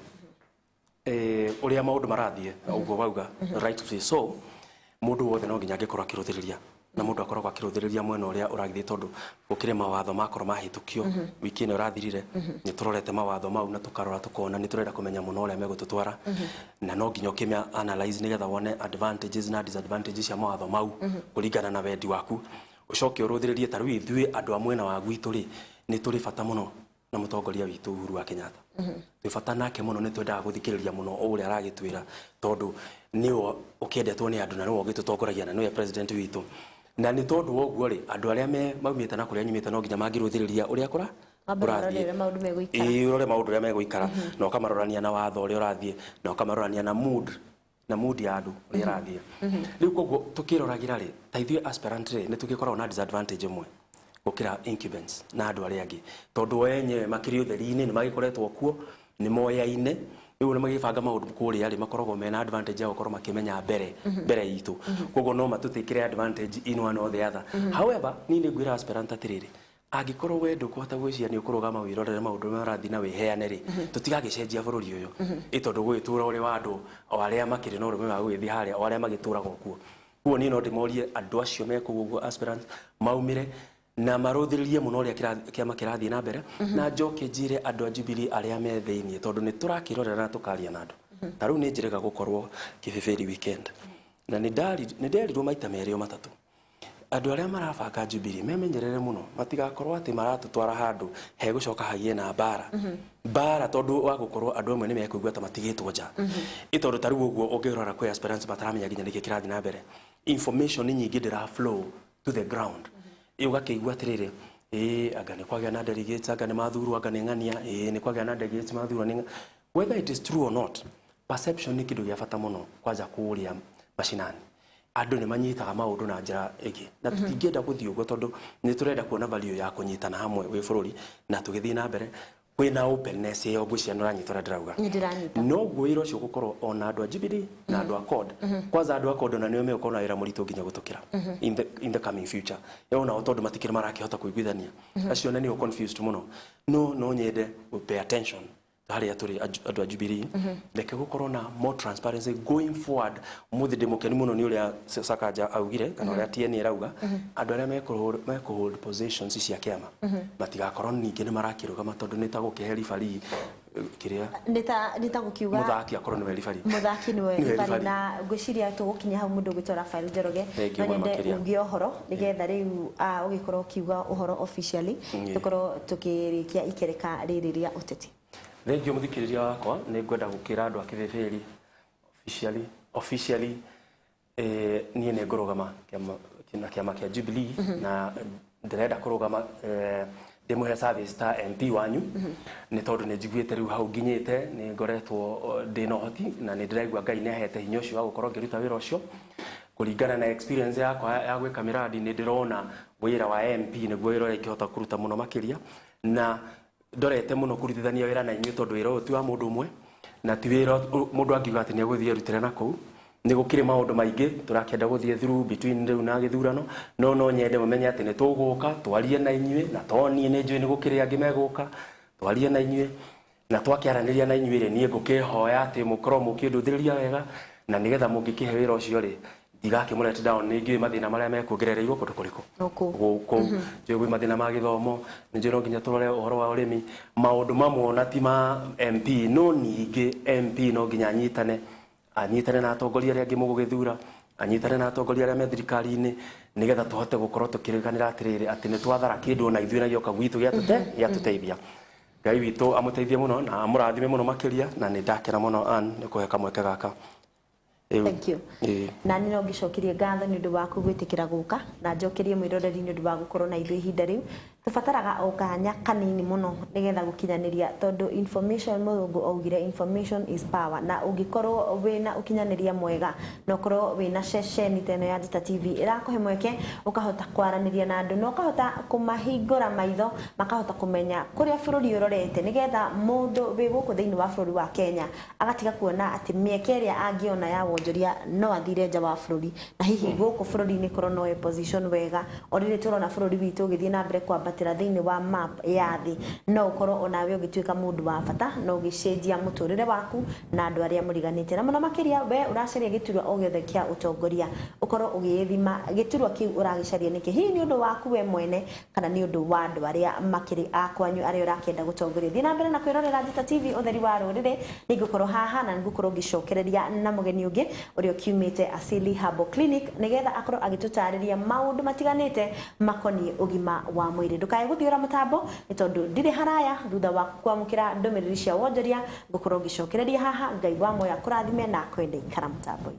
C: ũrĩa maũndũ marathiĩ ũguo wauga, rightfully so, mũndũ wothe no nginya angĩkorwo akĩrũthĩrĩria, na mũndũ akoragwo akĩrũthĩrĩria mwena ũrĩa ũragĩthiĩ, tondũ gũkĩrĩ mawatho makorwo mahĩtũkio wiki ĩno ĩrathirire. Nĩ tũrorete mawatho mau na tũkarora tũkona nĩ tũrenda kũmenya mũno ũrĩa megũtũtwara, na no nginya ũkĩmĩa analyze nĩgetha wone advantages na disadvantages cia mawatho mau kũringana na wendi waku, ũcoke ũrũthĩrĩrie. Ta rĩu ithuĩ andũ a mwena wa gwitũ rĩ, nĩ tũrĩ bata mũno na mũtongoria witũ Uhuru wa Kenyatta. Twĩ bata nake mũno, nĩ twendaga gũthikĩrĩria mũno o ũrĩa aragĩtwĩra, tondũ nĩwe ũkĩendetwo nĩ andũ na nĩwe ũgĩtũtongoragia na nĩwe president witũ. Na nĩ tondũ wa ũguo rĩ, andũ arĩa me maumĩte na kũrĩa nyumĩte no nginya mangĩrũthĩrĩria ũrĩa kũra
B: Wambe
C: kũrathiĩ.
B: marore ũrĩa maũndũ megũikara.
C: Ĩĩ, ũrore maũndũ ũrĩa megũikara na ũkamarorania na watho ũrĩa ũrathiĩ na ũkamarorania na mood ya andũ ũrĩa ĩrathiĩ rĩu. Koguo tũkĩroragĩra rĩ, ta ithuĩ aspirant rĩ, nĩ tũgĩkoragwo na disadvantage ĩmwe gũkĩra incumbents na andũ arĩa angĩ, tondũ o enyewe makĩrĩ ũtheri-inĩ, nĩ magĩkoretwo kuo, nĩ moyaine, rĩu nĩ magĩbanga maũndũ kũrĩa rĩ, makoragwo mena advantage ya gũkorwo makĩmenya mbere mbere itũ. Koguo no matũtĩkĩre advantage in one or the other. However, niĩ nĩ ngwĩra aspirant atĩrĩrĩ, angĩkorwo we ndũkũhota gwĩciria nĩ ũkũrũgama wĩrorere maũndũ marĩa marathiĩ na wĩheane rĩ, tũtigagĩcenjia bũrũri ũyũ, ĩ tondũ gũgĩtũra ũrĩ wa andũ o arĩa makĩrĩ na ũrũme wa gũgĩthiĩ harĩa, o arĩa magĩtũraga kuo. Koguo niĩ no ndĩmorie andũ acio me kũu ũguo aspirants maumĩre na marũthĩrĩrie mũno ũrĩa kĩama kĩrathiĩ na mbere. Na njoke njĩre andũ a Jubilee arĩa me thĩiniĩ, tondũ nĩ tũrakĩrorera na tũkaria na andũ. Ta rĩu nĩ njĩrĩga gũkorwo Kĩbĩbĩri weekend na nĩ nderirwo maita merĩ o matatũ, andũ arĩa marabanga Jubilee memenyerere mũno matigakorwo atĩ maratũtwara handũ hegũcoka hagĩe na mbara mbara, tondũ wa gũkorwo andũ amwe nĩ mekũigua ta matigĩtwo nja. Ĩ tondũ ta rĩu ũguo ũngĩrora kwĩ aspirants mataramenya nginya nĩkĩ kĩrathiĩ na mbere, information nyingĩ ndĩra flow to the ground. Ĩ ũgakĩigua atĩrĩrĩ, ĩ anga nĩ kwagĩa na delegates, anga nĩ mathurwo, anga nĩ ng'ania, ĩ nĩ kwagĩa na delegates mathurwo nĩ whether it is true or not, perception nĩ kĩndũ gĩa bata mũno. Kwanja kũrĩa macinani andũ nĩ manyitaga maũndũ na njĩra ĩngĩ, na tũtingĩenda gũthiĩ ũguo, tondũ nĩ tũrenda kuona value ya kũnyitana hamwe wĩ bũrũri na tũgĩthiĩ na mbere kwĩna openness ĩyo. Ngwĩciria nĩ ũranyita ũrĩa ndĩrauga.
B: Nĩ ndĩranyita.
C: Noguo wĩra ũcio gũkorwo ona andũ a Jubilee na andũ a CORD, kwanza andũ a CORD ona nĩo megũkorwo na wĩra mũritũ nginya gũtũkĩra in the coming future ĩyo nao, tondũ matikĩrĩ marakĩhota kũiguithania. Acio na nĩo confused mũno. No nyende pay attention harĩa tũrĩ andũ a Jubilee, reke gũkorwo na more transparency going forward. Mũthĩ ndĩ mũkenu mũno nĩ ũrĩa Sakaja augire kana ũrĩa TNA ĩrauga, andũ arĩa mekũhold positions cia kĩama matigakorwo ningĩ nĩ marakĩrũgama, tondũ nĩ ta gũkĩhe referee. Kĩrĩa
B: Nĩ ta gũkiuga
C: mũthaki akorwo nĩwe referee.
B: Mũthaki nĩwe
C: Nĩwe
B: referee.
C: Referee.
B: Na ngwĩciria tũgũkinya hau mũndũ ũgwĩtwo Rafael Njoroge.
C: Thank you
B: No
C: mũno
B: nyende
C: makĩria.
B: uge ũhoro nĩgetha rĩu ũgĩkorwo ũkiuga ũhoro officially, tũkorwo tũkĩrĩkia ikereka rĩrĩ rĩa ũteti.
C: Thengiũ mũthikĩrĩria wakwa, nĩ ngwenda gũkĩra andũ a Kĩbĩbĩri officially niĩ nĩ ngũrũgama na kĩama kĩa Jubilee, na ndĩrenda kũrũgama ndĩmũhe service ta MP wanyu, nĩ tondũ nĩ njiguĩte rĩu hau nginyĩte nĩ ngoretwo ndĩna ũhoti na nĩ ndĩraigua Ngai nĩ ahete hinya ũcio wa gũkorwo ngĩruta wĩra ũcio. Kũringana na experience yakwa ya gwĩka mĩradi, nĩ ndĩrona wĩra wa MP nĩguo wĩra ũrĩa ingĩhota kũruta mũno makĩria, na ndorete mũno kũrutithania wĩra na inyuĩ, tondũ wĩra ũyũ ti wa mũndũ ũmwe na ti wĩra mũndũ angiuga atĩ nĩ egũthiĩ erutĩre na kũu. Nĩ gũkĩrĩ maũndũ maingĩ tũrakĩenda gũthiĩ through between rĩu na gĩthurano, no nyende mũmenye atĩ nĩ tũgũka twarie na inyuĩ, na to niĩ, nĩ njũĩ nĩ gũkĩrĩ angĩ megũka twarie na inyuĩ, na twakĩaranĩria na inyuĩ rĩ, niĩ ngũkĩhoya atĩ mũkorwo mũkĩndũthĩrĩria wega, na nĩgetha mũngĩkĩhe wĩra ũcio rĩ, ndigakĩmũ let down. Nĩ ngĩũĩ mathĩna marĩa mekuongerereirwo kũndũ kũrĩkũ.
B: Gũkũ.
C: Gũkũ njũĩ gwĩ mathĩna ma gĩthomo, nĩ njũĩ no nginya tũrore ũhoro wa ũrĩmi, maũndũ mamwe ona ti ma MP, no ningĩ MP no nginya anyitane na atongoria arĩa angĩ mũgũgĩthura, anyitane na atongoria arĩa me thirikari-inĩ, nĩgetha tũhote gũkorwo tũkĩrĩkanĩra atĩrĩrĩ atĩ nĩ twathara kĩndũ ona ithuĩ na gĩoka gwitũ gĩatũteithia. Ngai witũ amũteithie mũno na amũrathime mũno makĩria, na nĩ ndakena mũno, Ann, nĩ kũhe kamweke gaka.
B: Thank you. Na nĩ no ngĩcokerie ngatho nĩ ũndũ waku gwĩtĩkĩra gũka, na njokerie mwĩroreri nĩ ũndũ wa gũkorwo na ithuĩ ihinda rĩu. Tũbataraga o kanya kanini mũno nĩgetha gũkinyanĩria, tondũ information, mũthũngũ augire information is power, na ũngĩkorwo wĩna ũkinyanĩria mwega na ũkorwo wĩna ceceni ta ĩno ya Njata TV ĩrakũhe mweke ũkahota kwaranĩria na andũ na ũkahota kũmahingũra maitho, makahota kũmenya kũrĩa bũrũri ũrorete, nĩgetha mũndũ wĩ gũkũ thĩinĩ wa bũrũri wa Kenya agatiga kuona atĩ mĩeke ĩrĩa angĩona ya wonjoria no athire nja wa bũrũri, na hihi gũkũ bũrũri-inĩ korwo no e position wega. O rĩrĩ tũrona bũrũri witũ ũgĩthiĩ na mbere kwambatĩra thĩinĩ wa map ya thĩ, no ũkorwo onawe ũgĩtuĩka mũndũ wa bata na ũgĩcenjia mũtũrĩre waku na andũ arĩa mũriganĩtie na mũno makĩria we ũracaria gĩturwa o gĩothe kĩa ũtongoria, ũkorwo ũgĩĩthima gĩturwa kĩu ũragĩcaria nĩkĩ, hihi nĩ ũndũ waku we mwene kana nĩ ũndũ wa andũ arĩa makĩrĩ a kwanyu arĩa ũrakĩenda gũtongoria. Thiĩ na mbere na kwĩrorera Njata TV, ũtheri wa rũrĩrĩ. Nĩ ngũkorwo haha na nĩ ngũkorwo ngĩcokereria na mũgeni ũngĩ ũrĩa ũkiumĩte Asili Herbal Clinic, nĩgetha akorwo agĩtũtarĩria maũndũ matiganĩte makoniĩ ũgima wa mwĩrĩ. Ndũkae gũthiũra mũtambo, nĩ tondũ ndirĩ haraya thutha wa kwamũkĩra ndũmĩrĩri cia wonjoria ngũkorwo ngĩcokereria haha. Ngai wa moya kũrathime na akwende. Ikara mũtambo-inĩ.